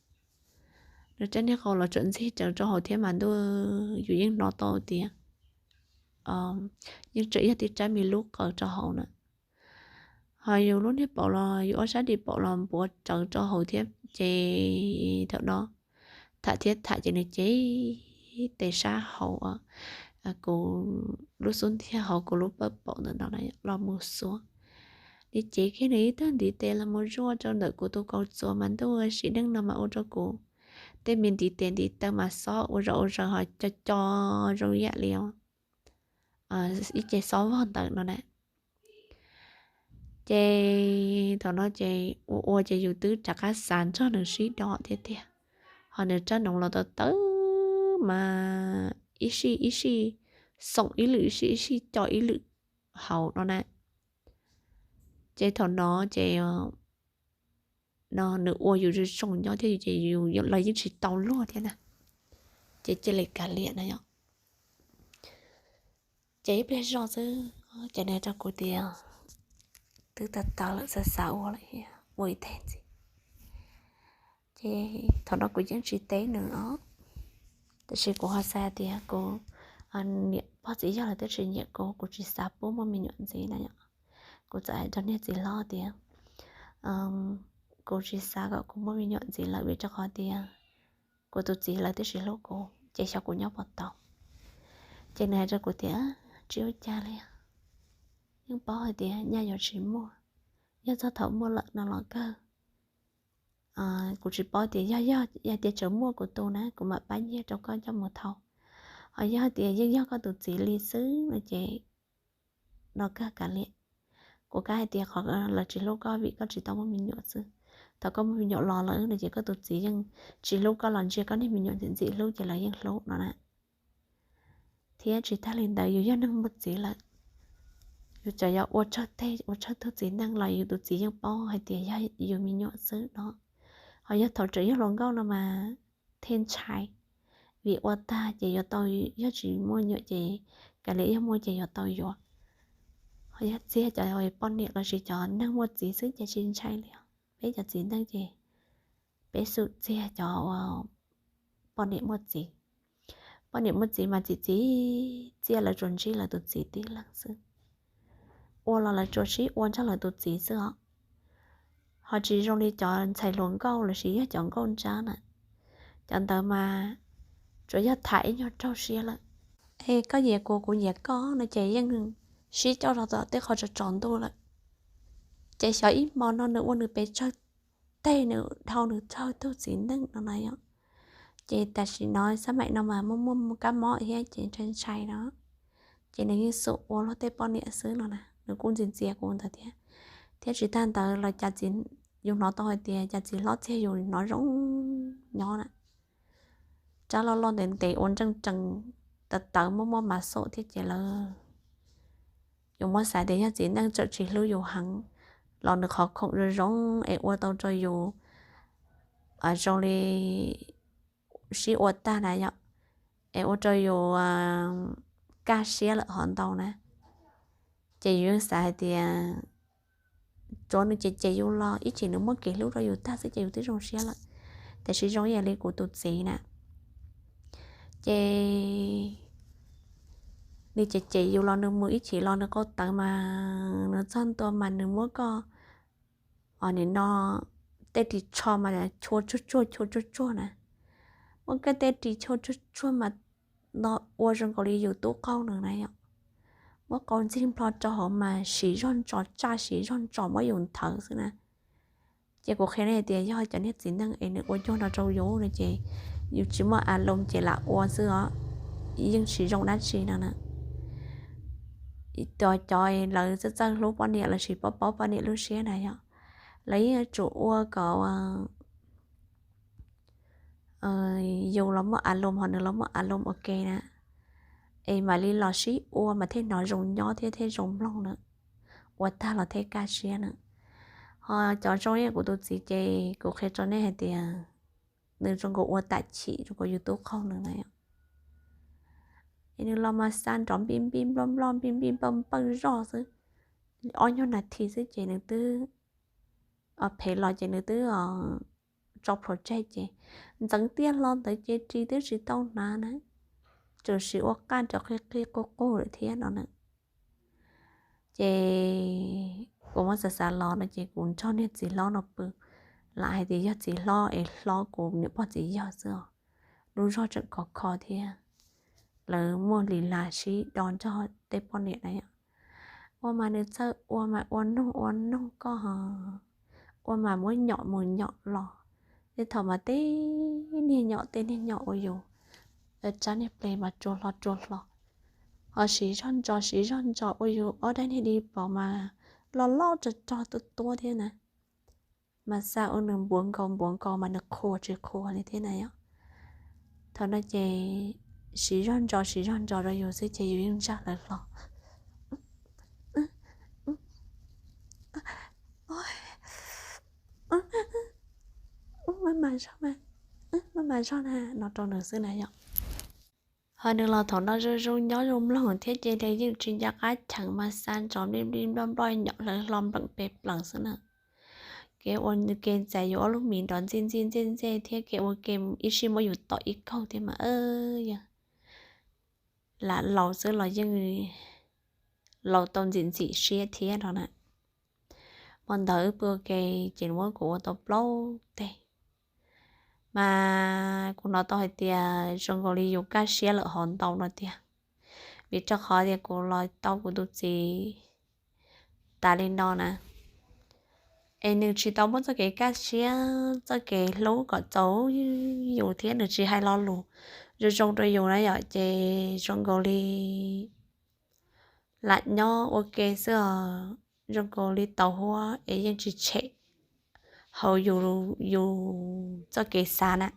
Nws rab niag qau los tseem ntxig rawv rau hauv thiab mas ntuj, yus yeej hnov tau tias yeej tseem yog tib rab me lub qaws rau hauv na. Ho yus lub niag paum los yus ob sab di paum los npuav rawv rau hauv thiab ces thaum no tham thiab tham ces nws cev tes sab hauv kuv lub xub ntiag hauv kuv lub pawg paum ntawm no los mus xuav. Nws cev kiag nws ib tag ntiv tes los mus zuaj rau ntawm kuv tus kaus txuas mas ntuj, sim neej no mas ua rau kuv tej me ntiv tes ntiv taw mas xob ua zaus ua zaws ho co co zoo yam li ib ce xob vog ntawm no na. Ces thaum no ces ua ua ces yus twb rov qab xav nrog nws sib do thiab tiag, ho nws rab noov los tawv tawv mas ib sij ib sij xoom ib lwm ib sij ib sij co ib lwm hauv no na. Ces thaum no ces no nws ua yus zoo zoo nyob thiab ces yus los yeej tsis tau luag thiab na, ces cia li kav liam na yom. Ces ib pliag zog xwb ces nws rau kuv tias, twb tawv tawv lawm xav xav ua lawm thiab ua ib teg ntxiv. Ces thaum no kuv yeej tsis teb nws os, tab sis kuv ho xav tias kuv niam pog txiv yawg lawv twb tsis nyiam kuv, kuv tsis xav pub muaj me nyuam ntxiv na yom. Kuv txawm hais rau niag txiv hlob tias kuv tsis xav kom kuv muaj me nyuam ntxiv lawm vim rau qhov tias kuv tus txiv lawv twb tsis hlub kuv ces xyov kuv nyob puas tau. Ces nws hais rau kuv tias tsis ua cas li, yeej paub hais tias nyaj yuav tsis muaj, yog txog thaum muaj lawm no los kawg. Kuv tsis paub tias yog, yog tias tseem muaj kuv tus na kuv mam pab nyiag rau koj coj mus thau, ho yog tias yeej yog koj tus txiv li xwb no ces no kawg kav liam. Kuv kam hais tias qhov lawv tsis hlub koj vim koj tsis tau muaj me nyuam xwb. Thaum koj muaj me nyuam los lawm no ces koj tus txiv yeej tsis hlub koj los ntsia koj niag me nyuam ntxim ntxim hlub ces lawv yeej hlub no na. Thiab tsis tag li ntawd yus yog neeg muaj txiv lawm, yus tseem yuav ua tsawg teg ua tsawg tug txiv neej los yus tus txiv yeej paub hais tias yog yus me nyuam xwb no. Ho yog thaum tseem yog hluas nkauj no mas thiaj ntshai, vim ua tag ces yuav tau, yog tsis muaj me nyuam ces kav liam, yog muaj ces yuav tau yuav. Ho yog txiag cov poj niam lossis cov neeg muaj txiv xwb ces tsis ntshai li os. Peb cov txiv neej ces peb xum txiag cov poj niam muaj txiv. Poj niam muaj txiv mas txiv txiv txiaj lawv tsuas ntsib lawv tus txiv tib leeg xwb, ua los lawv tsuas sib ua nrog lawv tus txiv xwb os. Ho tsis zoo li cov ntxhais hluas nkauj lossis yog cov nkauj nrab na, cov ntawd mas tsuas yog tham ib nyuag raug siab lawm. Es koj nyiam kuv kuv nyiam koj no ces yeej sib coj los tom tej qhov tsaus tsaus ntuj lawm. Ces xyov ib hmo no nws ua nws pes tsawg teg nws dhau nws tsawg tug txiv neej no na yom. Ces tam sim no xab maim no mas muaj muaj kab mob thiab ces ntshai ntshai no, ces nws yeej xum ua luag tej poj niam xwb no na, nws kuj ntxias ntxias kuv ntawd thiab. Thiab tsis tag ntawd los cas txiv, yus hnov tau hais tias cas txiv hlob txiag yus hnov zoo nyob na, tsab loj loj ntev ntev ua nreej tsees tawv tawv muaj muaj mas xom thiab ces lawv, yus muab xav tias yog txiv neej txawm tsis hlub yus heev los nws qhov khoom zoo zoo es ua tau rau yus zoo li sib ua tag na yom, es ua rau yus kaj siab lawm hov ntau na. Ces yus yeej xav hais tias tsuav nws cem cem yus los ib chim nws muab kev hlub rau yus tag xwb ces yus twb zoo siab lawm. Tiam sis zoo ib yam li kuv tus txiv na, ces nws cem cem yus los nws mus ib chim los nws qau tawv mas nws txog ntua mas nws muab koj, nim no tej ris tsho mas chua tsuag tsuag chua tsuag tsuag na, muab koj tej ris chua tsuag tsuag mas no ua zoo nkaus li yus tub qaug nws na yom. Muab qau ntxig nplho rau hauv mas siv zog ntsos tsaj siv zog ntsos muab yus nthawv xwb na. Ces kuv qhia nej hais tias yog cov niag txiv neej es nws ua cuag no rau yus no ces yus tsis muaj a loo ces lam ua xwb os, yeej tsis zoo dab tsi no na. Cov, cov lawv txawj txawj hlub poj niam lossis paub paub poj niam lub siab na yom, lawv yeej yuav tsum ua kom yus los muaj a loo ho nws los muaj a loo ua ke na, es mam li los sib ua mas thiaj hnov zoo nyob thiab thiaj zoo mloog na, ua tag los thiaj kaj siab na. Ho cov zoo ib yam kuv tus txiv ces kuv qhia rau nej hais tias nws zoo nkaus ua tam chim zoo nkaus yus tub qaug nws na yom. Es nws los mas xa nrov npij npij nploj nploj npij npij npawj npawj zoj xwb, ob nyuag nas this xwb ces nws twb phem los ces nws twb tso plhuav tseg ces ntxeev tiaj hlo ntawd ces ris twb tsis tau hnav na, tsuas siv ua qaj nrov qig qig qug qug lawm thiab no na. Ces kuv muab xav xav los no ces kuv nrog niag txiv hlob no pw, lam hais tias yog txiv hlob es hlob kuv niam pog txiv yawg xwb os, lub zog tseem khov kho thiab, lawv muaj li las sib do nrog tej poj niam na yom. Ua mas nws txawj ua mas ua noog ua noog koj ho, ua mas muab nyom mus nyom los, tej thaum mas tej niag nyom tej niag nyom ua yus tsab niag pleg mas rua hlo rua hlo, ho siv zog ntsos siv zog ntsos ua yus ob daim niag di pom mas loj loj rog rog tuab tuab thiab na. Mas xa ua nws npuav nkaus npuav nkaus mas nws qhuas tsis qhuas li thiab na yom. Thaum no ces siv zog ntsos siv zog ntsos rau yus xwb ces yus yeej ntsaj lawv hlo. Maj mam zog, maj mam zog na no rau nws xwb na yom. Ho nws los thaum no zoo zoo nyob zoo mloog thiab ces nws yeej tsis nco qab cheem mas xa ntsos nplij nplij nploj nploj nyom hlawv hlo npleem pes plaws xwb na. kev ua ke ntxais yus ob lub mis nrov ntxij ntxij ntxij ntxij thiab kev ua ke ib sij muab yus tom ib kaug thiab mas yog lam laus xwb los yeej laus tau ntxim ntxim siab thiab no na. Hmo ntawd wb pw ua ke ces muab kuv ua tau plaub teg, mas kuv hnov tau hais tias zoo nkaus li yus kaj siab lawm hov ntau no tiag, vim rau qhov tias kuv los tau kuv tus txiv tas li no na, es nws tsis tau muab txoj kev kaj siab txoj kev hlub kom txaus yus thiab nws tsis hais lo lus zoo zoo rau yus na yom, ces zoo nkaus li lam nyob ua ke xwb os, zoo nkaus li tau huab es yeej tsis tshem hauv yus, yus txoj kev xav na.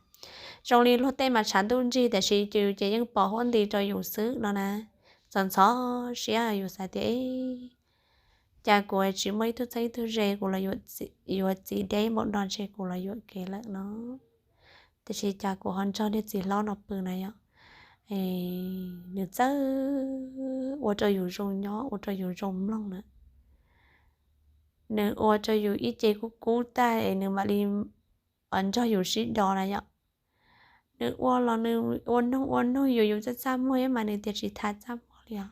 Zoo li luag tej mas tshav ntuj ntsig tiam sis yus ces yeej pos huab nti rau yus xwb no na. Txom ntxhov siab yus xav tias cas kuv tsis muaj ib tug txheeb ib tug ze kuv los yuav txiv deb npaum no ntshe kuv los yuam kev lawm no. Tiam sis cas kuv ho nrog niag txiv hlob no pw na yom, nws txawj ua rau yus zoo nyob ua rau yus zoo mloog na. Nws ua rau yus ib ce kub kub tag es nws mam li nrog yus sib do na yom. Nws ua los nws ua noog ua noog yus, yus txaj txaj muag thiab mas nws tias tsis thav txaj muag li os.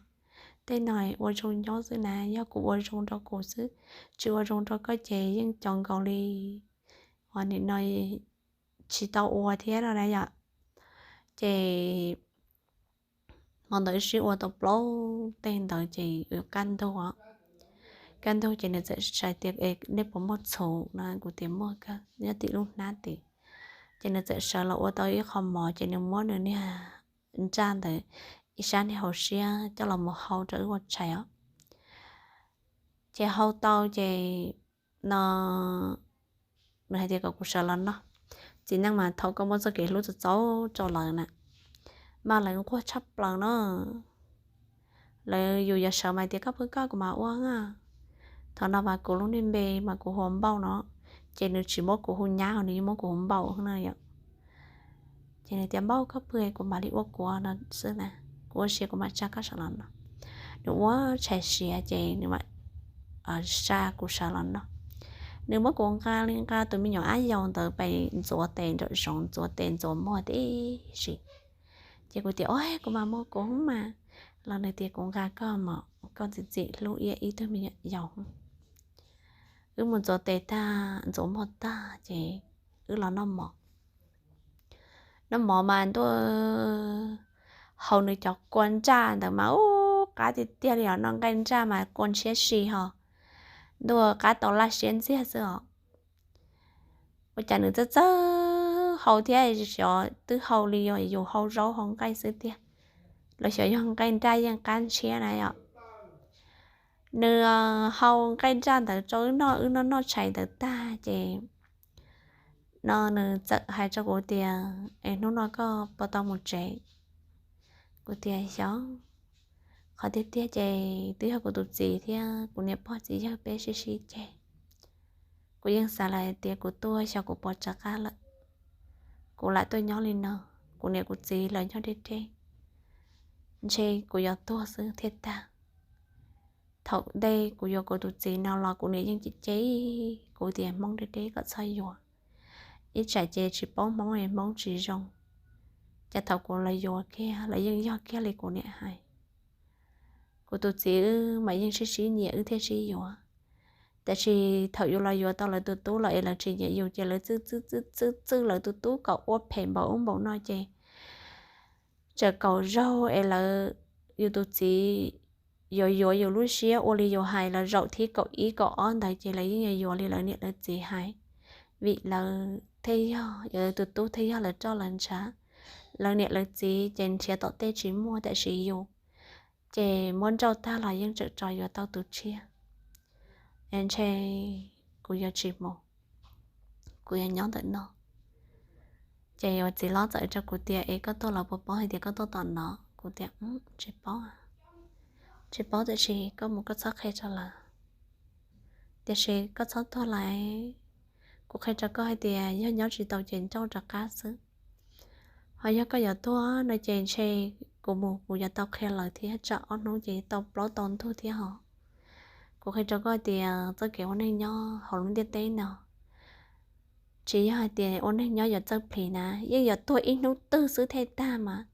Tej no ua zoo nyob xwb na, yog kuv ua zoo rau kuv xwb, tsis ua zoo rau koj ces yeej cov nkaus li nim no tsis tau ua thiab no na yom. Ces hmo ntawd wb sib ua tau plaub teg ntawd ces kaj ntug, kaj ntug ces nws txawm hais tias nej puas muaj txhuv no, kuv tias muaj kawg, nyob tim lub hnab tid. Ces nws txawm sawv los ua tau ib qho mov ces nws muab nws niag nraj ntawd ib sab niag hauv siab coj los mus hau rau wb ua tshais os. Ces hau tau ces no nws hais tias kom kuv sawv los noj. Txiv neej mas thaum koj muab txoj kev hlub txaus txaus rau lawv na, mas lawv nquag tshaj plaws no. Lawv yus yog sawv mas tias koj pw koj kuv mam ua. Thaum no mas kuv lub niag npe mas kuv hu ua Npauj no, ces nws tsis muab kuv hu Nyab, nws yeej muab kuv hu Npauj na yom. Ces nws tias Npauj koj pw kuv mam li ua kuv no xwb na, kuv ua siav kuv mam tsa koj sawv los no. Nws ua tshais siav ces nws mam tsa kuv sawv los no. Nws muab kuv nqa li nqa tus me nyuam ab yau ntawd pem ntxuav tes nraum zoov, ntxuav tes ntxuav muag tib si. Ces kuv tias o kuv mam mus kuv hub mas, los nws tias kuv nqa koj mas koj txim txim hlub ib tug me nyuam yaus. Wb mus ntxuav tes tag ntxuav muag tag ces wb los noj mov. Noj mov mas ntuj, hau nws cov kua nraj ntawd mas ub qab tiag tiag li os, noj nqaij nraj mas kua ntshiab si ho, ntuj qab tau laj siab ntxiag xwb os. Ua cas nws txawj txawj hau thiab, xyov twb hau li yog yus hau zaub hau nqaij xwb tiag, los xyov yog nqaij nraj yeej qab ntshiab na yom. Nws hau nqaij nraj ntawd rau wb noj, wb noj noj tshais ntawd tag ces no nws txawm hais rau kuv tias es hnub no koj puas tau mus tsev? Kuv tias xyov, qhov tiag tiag ces twb yog kuv tus txiv thiab kuv niam pog txiv yawg peb sib sib ceg. Kuv yeej xav lawm tias kuv tuaj xyov kuv puas rov qab lawm. Kuv lam tuaj nyob li no, kuv niam kuv txiv los nyob deb deb, ntshe kuv yuav tuag xwb thiaj tag. Thaum ntej kuv yuav kuv tus txiv no los kuv niam yeej cem cem kuv tias Hmoob deb deb kom txhob yuav, ib tsam ces tsis paub Hmoob es Hmoob tsis zoo. Ces thaum kuv los yuav kiag los yeej yog kiag li kuv niam hais. Kuv tus txiv wb mas yeej sib sib nyiam wb thiaj sib yuav. Tiam sis thaum yus los yuav tau lawv tus tub los es lawv tsis nyiam yus ces lawv txwj txwj txwj txwj lawv tus tub kom ua phem npaum ub npaum no ces txawm kaum zaug es lawv, yus tus txiv yuav yuav yus lub siab ua li yus hais los zaum thib kaum ib kaum ob ntawd ces lawv yeej yuav yuav li lawv niam lawv txiv hais, vim lawv thiaj yog, yog lawv tus tub thiaj yog lawv roj lawv ntshav. Lawv niam lawv txiv ces nrhiav tom tej tsis muaj, tiam sis yus ces muab nrauj tag los yeej tseem tso yuav tau tus tshiab. Es ntshe kuv yuav tsis mus, kuv yuav nyob ntawm no. Ces yuav txiv hlob txawm rau kuv tias es koj tuaj los puas paub hais tias koj tuaj tom no? Kuv tias tsis paub, tsis paub, tiam sis koj mus koj txhob qhia rau lawv. Tiam sis koj txhob tuag lawm, kuv qhia rau koj hais tias yog nyob tsis tau ces nrauj rov qab xwb. Ho yog koj yuav tuag no ces ntshe kuv mus kuv yuav tau qhia lawv thiab, tsam ob hnub ces tau plaub tau ntug thiab ho. Kuv qhia rau koj tias txoj kev ua neej nyob hauv lub ntiaj teb no tsis yog hais tias ua neeg nyob yuav txawj plhis na, yeej yuav tuag ib hnub twg xwb thiaj tag mas.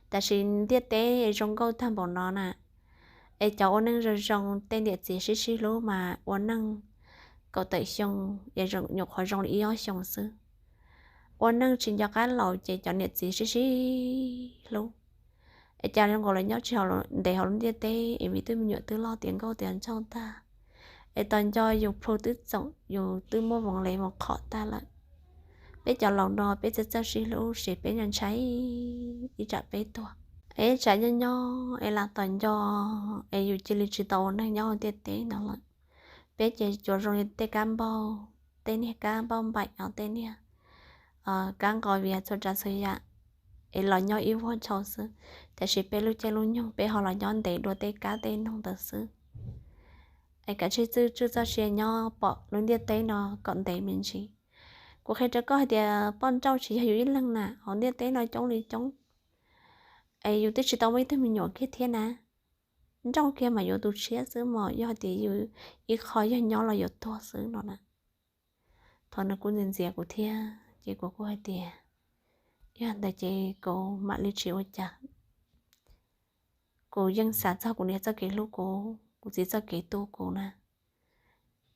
Tab sis ntiaj teb zoo nkauj tag npaum no na, es cov ua neej zoo zoo tej niam txiv sib sib hlub mas ua neej kaum tawm xyoo, nyuam qhuav zoo li ib ob xyoos xwb. Ua neej tsis nco qab laus ces cov niam txiv sib sib hlub, es cas zoo nkaus los nyob tsis ntev hauv lub ntiaj teb es vim twb me nyuam twb loj tiav nkauj tiav nraug tag, es tos nco yus plhu twb txoom yus twb muab voos le mus qhov tag lawm. Peb cov laus no peb txawj txawj sib hlub ces peb ntshai ib tsam peb tuag, es ib tsam nyob nyob es lam tos nco, es yus cia li tsis tau ua neeg nyob hauv ntiaj teb no lawm. Peb ces tsuas zoo li tej kab npauj, tej niag kab npauj npaim os, tej niag kab nqos vias txhua tsav txhua yam, es los nyob ib vuag ntshaus xwb. Tab sis peb lub caij lub nyoog peb ho los nyob ntev dua tej kab tej noog ntawd xwb. Es kav tsij tswj txoj sia nyob pom lub ntiaj teb no kom ntev me ntsis. Kuv qhia rau koj hais tias poj nrauj tsis yog yus ib leeg na, hauv ntiaj teb no coob li coob, es yus twb tsis tau muaj ib tug me nyuam kiag thiab na. Nrauj kiag mas yuav tus tshiab xwb mog, yog hais tias yus ib qho yog nyob los yuav tuag xwb no na. Thaum nws kuj ntxias ntxias kuv thiab ces kuv kuj hais tias, yog ntawd ces kuv mam li tsis ua cas. Kuv yeej xav txog kuv niam txoj kev hlub kuv, kuv txiv txoj kev tu kuv na.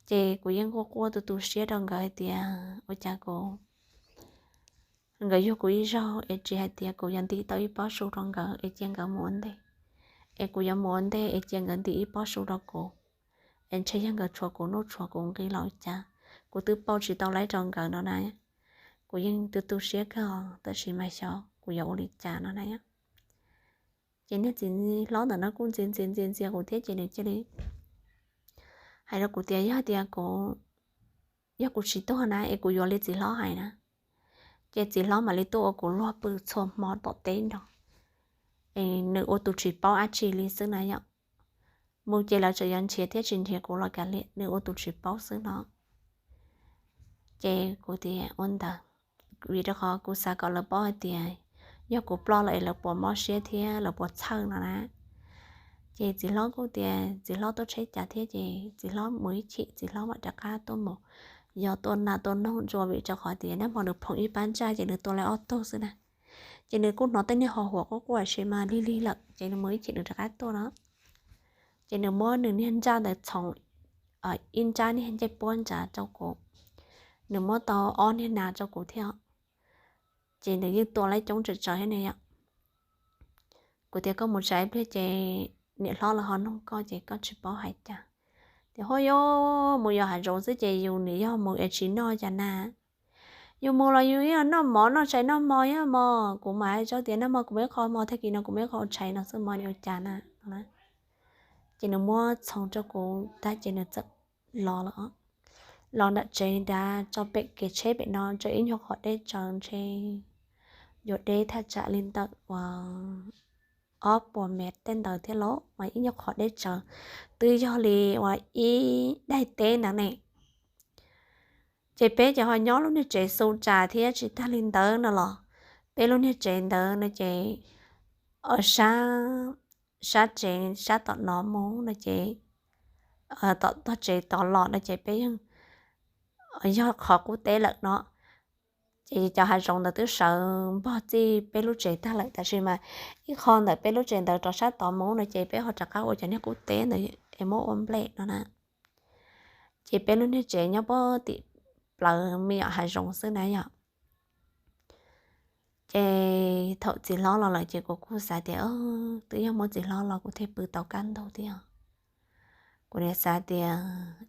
Ces kuv yeej quaj quaj tu tu siab rau nkawd hais tias ua cas kuv, nkawd yug kuv ib zaug es tsis hais tias kuv yuav ntim tau ib pob su rau nkawd es cia nkawd mus ua ntej, es kuv yuav mus ua ntej es cia nkawd ntim ib pob su rau kuv, es ntshe yog nkawd tshuav kuv nuj tshuav kuv nqi los ua cas, kuv twb pauj tsis tau lawv rau nkawd no na. Kuv yeej tu tu siab kawg, tab sis mas xyov kuv yuav ua li cas no na. Ces niag txiv hlob ntawm no kuj ntxias ntxias ntxias ntxias kuv thiab ces nws cia li hais rau kuv tias yog tias kuv, yog kuv tsis tuag na es kuv yuav li txiv hlob hais na. Ces txiv hlob mam li tuaj ua kuv luag pw txhua hmo tom teb no, es nws ua tus tsis paub dab tsi li xwb na yom. Mus ces lawv tseem yuav nrhiav thiab tsis nrhiav kuv los kav liam, nws ua tus tsis paub xwb no. Ces kuv tias ua ntawd, vim rau qhov kuv xav kom lawv paub hais tias yog kuv ploj lawm es lawv puas mob siab thiab lawv puas txhawj no na. Ces txiv hlob kuj tias txiv hlob tuaj tsheb cas thiab ces txiv hlob mus ib chim txiv hlob mam rov qab tuaj mus, yog tuaj nas tuaj noog ntsuas vim rau qhov tias nag hmo nws phoom ib pab ntsaj ces nws tua lawv ob tug xwb na. Ces nws kuj hnov tej niag ho huam quaj quaj sis mas lig lig lawm ces nws mus ib chim nws rov qab tuaj no. Ces nws muab nws niag ntsaj ntawd txhoov ib ntsab niag ncej puab ntsav rau kuv, nws muab tau ob niag nas rau kuv thiab. Ces nws yeej tua lawv coob tsawv tsawv thiab ne yom. Kuv tias koj mus tsam ib pliag ces niam hlob lawv ho noog koj ces koj tsis paub hais cas. Tias ho yog mus yos hav zoov xwb ces yus nim yog mus es tsis noj cas na. Yus mus los yus yeej noj mov noj tshais noj hmo thiab mog, kuv mam hais rau tias nag hmo kuv muaj ib qho hmo, tag kis no kuv muaj ib qho tshais no xwb mog, ua cas na. Ces nws muab txhoov rau kuv tag ces nws txawm los lawm. Los nram tsev nrad tso pem kev tsheb pem no tso ib nyuag qhov deb tsaws ntshe yuav deb thaj tsam li ntawm uas ob puas mev tej ntawd thiab los mas ib nyuag qhov deb tsaws, twb yog li uas ib daim teb ntawd ne. Ces peb ces ho nyob lub niag tsev xu tsas thiab tsis tag li ntawd no los peb lub niag tsev ntawd no ces sab tsev sab tom no mus no ces tom tog tsev tod los no ces peb yeej yog qhov qub teb lawm no. Ces cov hav zoov ntawd twb sawv npog txij peb lub tsev tag lawm tab sis mas ib qho ntawm peb lub tsev ntawd rov sab tod mus no ces peb ho rov qab ua cov niag qub teb ntawd es muab ua nplej no na. Ces peb lub niag tsev nyob puag tim plawv me nyuam hav zoov xwb na yom. Ces thaum txiv hlob los lawm ces kuv kuj xav tias twb yog muab txiv hlob los kuv thiaj pw tau kaj ntug thiab. Kuv nim xav tias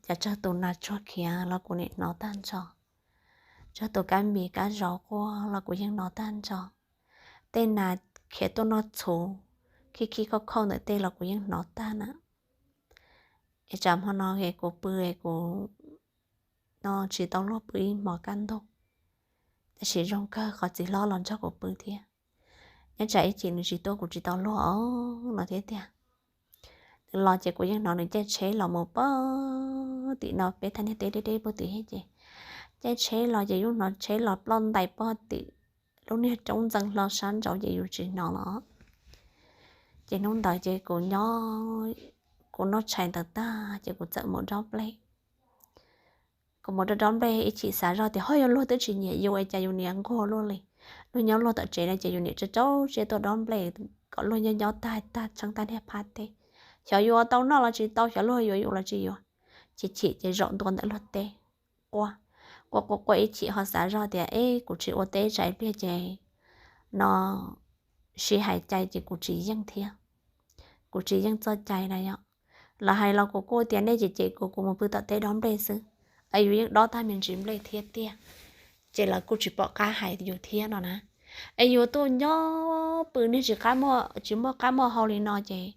cas tsawg tus nas tsuag khiav los kuv nim hnov tag nrho, tsawg tus kab npis kab zos quaj los kuv yeej hnov tag nrho, tej nas khiav tuaj noj txhuv khib khib khauj khauj ntawm tej los kuv yeej hnov tag na. Es tsam hmo no es kuv pw es kuv no tsis tau luag pw ib hmos kaj ntug, tab sis zoo kawg qhov txiv hlob los nrog kuv pw thiab. Nyob tsam ib chim nws tsis tuaj kuv tsis tau luag os no thiab tiag. Nws los ces kuv yeej hnov nws caij tsheb los mus puag tim no, peb thaj niag teb deb deb puag tim thiab ces caij tsheb los ces yus hnov tsheb los ploj ntais puag tim lub niag roob ntxeev hlo sab nraud ces yus tsis hnov los. Ces hnub ntawd ces kuv nyob, kuv noj tshais ntawd tag ces kuv txawm mus dob nplej. kuv mus dob nplej ib chim xav zog tias ho yog luag twb tsis nyiam yus es cas yus niam nquag luaj li. Luag nyob luag tom tsev no ces yus niam tso tsau siab tuaj dob nplej kom luag nyob nyob tag tag tshee tag niag phab teb. Xyov yuav tau noj los tsis tau, xyov luag yuav yus los tsis yuav. Ces chim ces zaum ntua ntawm luag teb, quaj, quaj quaj quaj ib chim ho xav zog tias es kuv tsis ua teb tsam ib pliag ces no sib hais cai ces kuv tsis yeej thiab. Kuv tsis yeej txoj cai na yom. Lawv hais los kuv kuj tias nej cem cem kuv, kuv mus pw tom teb dob nplej xwb, es yus yeej dob tag me ntsis nplej thiab tiag, ces lawv kuj tsis pom qab hais yus thiab no na. Es yus tuaj nyob pw niag tsis qab, tsis muaj qab muaj hau li no ces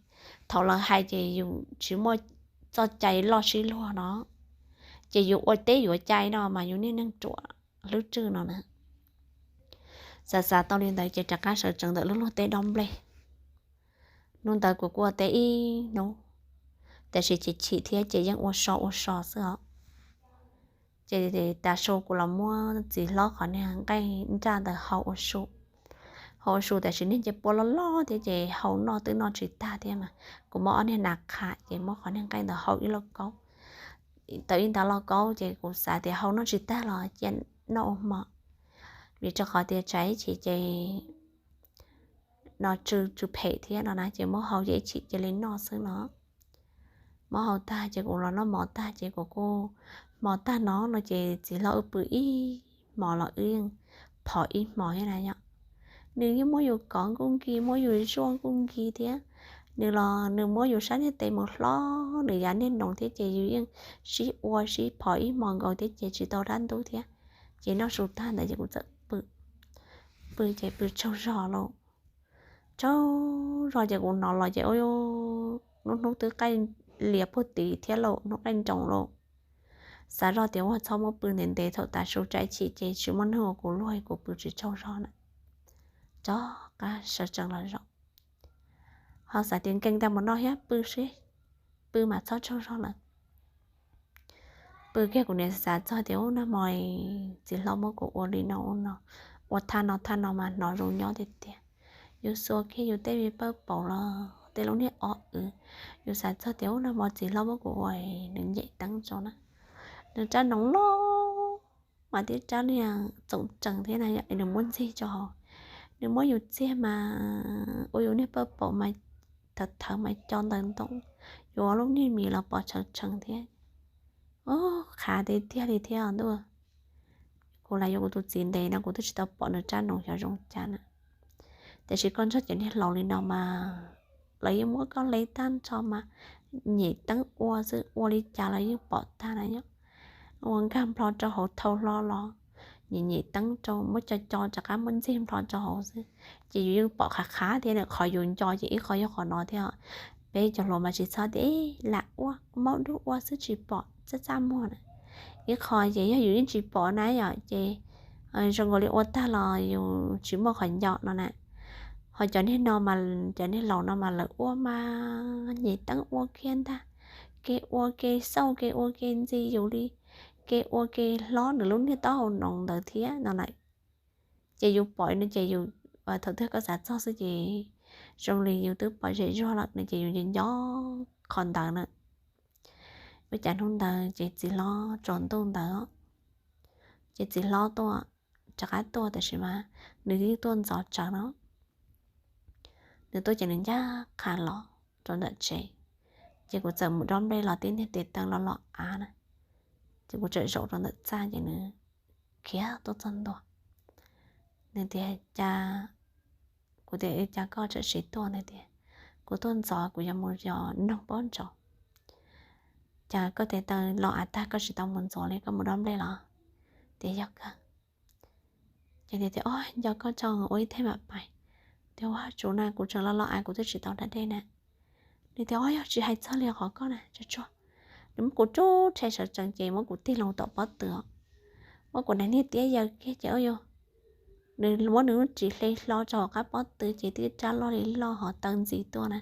thaum lawv hais ces yus tsis muaj txoj cai loj sib luag no, ces yus ua teb yuav cai no mas yus niag neeg ruam hlwb rwj no na. Xav xav tau li ntawd ces rov qab sawv tsees ntawm lub luag teb dob nplej. Hnub ntawd kuv kuj ua teb ib hnub, tiam sis chim chim thiab ces yeej ua so ua so xwb os. Ces tas su kuv los muab txiv hlob qhov niag nqaij nraj ntawd hau ua su, hau ua su tiam sis niag ncej puab loj loj thiab ces hau noj twb noj tsis tag thiab mas kuv muab ob niag nas qha ces muab qhov niag nqaij ntawd hau ib lauj kaub, tau ib nta lauj kaub ces kuv xav tias hau noj tsis tag los cia noj ua hmo, vim rau qhov tias tsam ib chim ces no tsw tsw phem thiab no na ces muab hau ces ib chim cia li noj xwb no. Muab hau tag ces kuv los noj mov tag ces kuv kuj, hmo tag no no ces txiv hlob wb pw ib hmos los wb yeej phom ib hmos thiab na yom. Nws yeej muab yus kov nkuj nkig, muab yus zuaj nkuj nkig thiab. Nws los nws muab yus sab niag tes mus hlob nws yav niag noog thiab ces yus yeej sib ua sib phom ib hmos nkaus thiab ces tsis tau dab ntub thiab. Ces noj su tag ntawd ces kuv txawm pw, pw ces pw tsaug zog lauj. Tsaug zog ces kuv hnov los ces ua lub hnub twb qaij lias puag tid thiab lauj, hnub qaij nroos lauj. Xav zog tias ua txhob muab pw ntev ntev, thaum tav su tsam ib chim ces tsis muaj neeg ua kuv luag kuv pw tsis tsaug zog na. Rov qab sawv tsees los zaum, ho xav tias nkees tag mus noj thiab pw seb, pw mas txhob tsaug zog lawm. Pw kiag kuv niam xav txog tias ub nag hmo txiv hlob muab kuv ua li no ua no, ua thaj no thaj no mas hnov zoo nyob tiag tiag. Yus xuas kiag yus tej me pawj paum los tej lub niag ob w, yus xav txog tias ub nag hmo txiv hlob muab kuv ua, nws nyem teeb rau na, nws rab noog loj mas tib rab niag txoom tsees thiab na yom, nws muab ntxig rau hauv, nws muab yus txiag mas ua yus niag pawj paum mas thawv thawv mas co ntawm ntoo, yuav lub niag mis los pos tshawv tshawv thiab. Qhav tiag tiag li thiab ntuj. Kuv lam yuav kuv tus txiv ntev no kuv twb tsis tau pom nws rab noog xyov zoo cas na. Tiam sis koj nrog cov niag laus li no mas lawv yeej muab koj hle tag nrho mas nyem teeb ua xwb, ua li cas los yeej pom tag na yom. Ua nkag nplho rau hauv thau hlo los nyem nyem teeb rau, muab co co rov qab muab ntxig nplho rau hauv xwb, ces yus yeej pom qhav qhav thiab na. Qhov yus nco ces ib qho yog qhov no thiab. Peb cov hluas mas tsis txhob tias lam ua, maub dub ua xwb tsis pom txaj txaj muag na. Ib qho ces yog yus yeej tsis pom na yom, ces zoo nkaus li ua tag los yus tsis muaj qhov nco no na. Ho cov niag no, cov niag laus no mas lawv ua mas nyem teeb ua kiag ntag, ke ua ke xauj ke ua ke ntxi yus li, ke ua ke hlob nws lub niag taub hau noov ntawd thiab no lawm. Ces yus pom no ces yus, thaum twg koj xav txog xwb ces zoo li yus twb pom zem zuag lawm no ces yus nco qhov ntawd na. Ua cas hnub ntawd ces txiv hlob tsaus ntuj ntawd, ces txiv hlob tuaj, rov qab tuaj tiam sis mas nws yeej tuaj ntxov tsawv no. Nws tuaj ces nws ncaj qha los rau ntawm tsev, ces kuv txawm mus dob nplej los tib niag tes taw los los av na, ces kuv txawm zaum rau ntawm txaj ces nws khiav tuaj txog ntua. Nws tias, Cas, kuv tias, Cas koj tseem siv tuaj? Nws tias, Kuv tuaj ntxov, kuv yuav mus yos noog pob ntsaum. Cas koj tes taw los av tag koj tsis tau mus ntxuav li, koj mus dob nplej los? Tias, Yog kawg. Ces tias, Ob, nco koj tso ua ib thej mam pais. Tias, Ua tsuv na, kuv tseem los los av kuv twb tsis tau da dej na. Nws tias, Ob, yog tsis hais txog li qhov koj na, tsuag tsuag. Nws muab kuv rub rhe sawv tsees ces muab kuv tig loo tom pob tw os. Muab kuv daim niag tiab yaws kiag ces ua yus, nws muab nws lub ris hle hlo rau hauv qab pob tw ces tib rab loj li loj hov taw ntxiv tuaj na.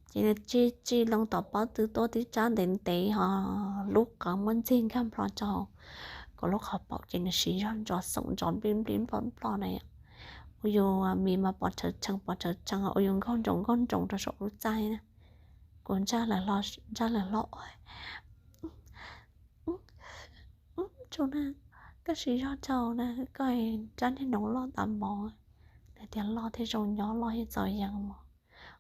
Ces nws tsi tsi loo tom pob tw tuaj tib rab ntev ntev hov lub qawv muab ntxig nkag nplho rau hauv kuv lub qhov paum ces nws siv zog ntsos xoom ntsos nplij nplij nploj nploj na. Ua yus mis mas pos rhawv tshee pos rhawv tshee, ua yus nkaug nroos nkaug nroos rau saum lub txaj na. Kuv ntsaj lawv hlo, ntsaj lawv hlo, Tsuj na, koj siv zog tau na, koj rab niag noov loj tas mos. Nws tias loj thiab zoo nyob, loj thiab txaus yees mos.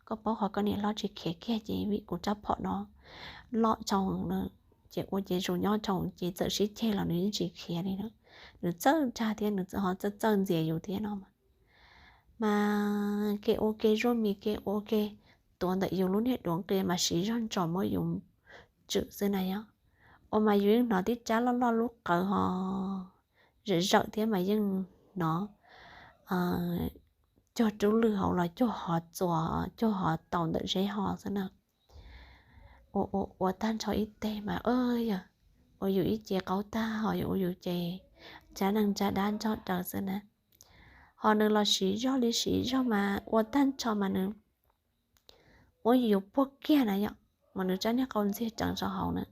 Koj paub qhov koj niam hlob tsis khiav kiag ces vim kuv rab phom no loj tau, ces ua ces zoo nyob tau ces txawm sib ceg los nws yeej tsis khiav li na. Nws txawj dag thiab nws ho txawj txawj ntxias yus thiab no mas. Mas kev ua ke zuaj mis, kev ua ke tuav ntawm yus lub niag duav nqia mas siv zog ntsos muab yus tswm xwb na yog. Ua mas yus yeej hnov tib rab loj loj lub qawv ho zawm zawm thiab mas yeej hnov cuag rub lwj hauv los cuag hov txuas, cuag hov taus ntawm zeb ho xwb na. Ua ua ua tag nrho ib teg mas yog ua yus ib ce qaub tag ho yus ua yus ces nrab neeg nrab dab nrog daws xwb na. Ho nws los siv zog li siv zog mas ua tag nrho mas nws muab yus puag kiag na yom, mas nws rab niag qau ntxiag reev rau hauv na,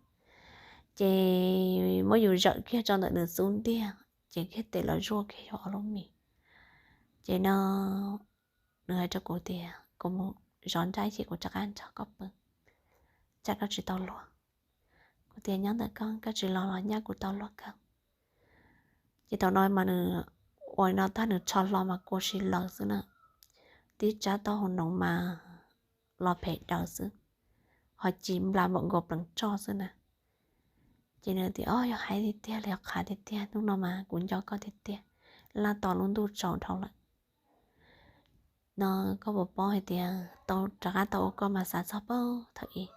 ces muab yus zawm kiag rau ntawm nws xub ntiag, ces kiag tes los zuaj kiag yus ob lub mis. Ces no nws hais rau kuv tias kuv mus zov nraim ces kuv rov qab nrog koj pw, tsam koj tsis tau luag. Kuv tias nyob ntawm koj, koj tsis los los nyab kuv tau luag kawg. Ces thaum no mas nws ua li no tag nws rho hlo mas kua si lawm xwb na, tib rab taub hau noov mas los phem daws xwb, ho ci nplas npaum nkaus pleev roj xwb na. Ces nws tias o yog hais tiag tiag li, qhav tiag tiag, hnub no mas kuv nco koj tiag tiag, laj tos lub ntuj tsaus dhau lawm. No koj puas paub hais tias tau rov qab tau ua koj mas xav txog paub thaum ub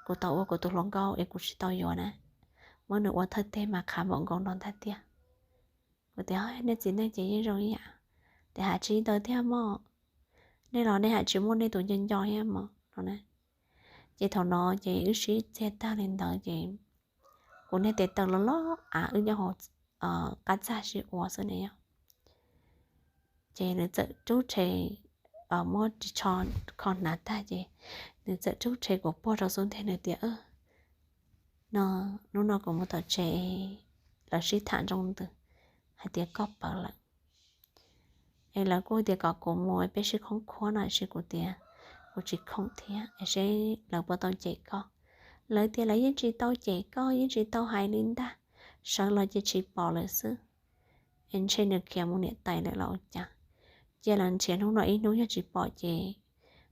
kuv tau ua kuv tus hluas nkauj es kuv tsis tau yuav na, muab nws ua thawj teg mas qhav npaum nkaus no ntag tiag. Kuv tias nej txiv neej ces yeej zoo ib yam, tias hais tsis tau thiab mog, nej los nej hais tsis muaj nej tus nco nco thiab mog no na. Ces thaum no ces wb sib txiag tag li ntawd ces kuv niag tes taw los loj av wb nyob hauv qab txag sib ua xwb ne yom. Ces nws txawm rub rhe, muab ris tsho kho hnav tag ces nws txawm rub rhe kuv puag rau xub ntiag nws tias no, hnub no kuv mus tom tsev, lawv sib tham nroo ntws hais tias koj pawv lawm. Es lawv kuj tias kom kuv mus peb sib khoob khuab no, tiam sis kuv tias kuv tsis khoom thiab es seb lawv puas tau cem koj. Lawv tias lawv yeej tsis tau cem koj, yeej tsis tau hais li ntag, sawv los ces tsis pom lawm xwb. Es ntshe nws khiav mus niam tais lawm los ua cas. Cia lawv nrhiav hnub no ib hnub, yog tsis pom ces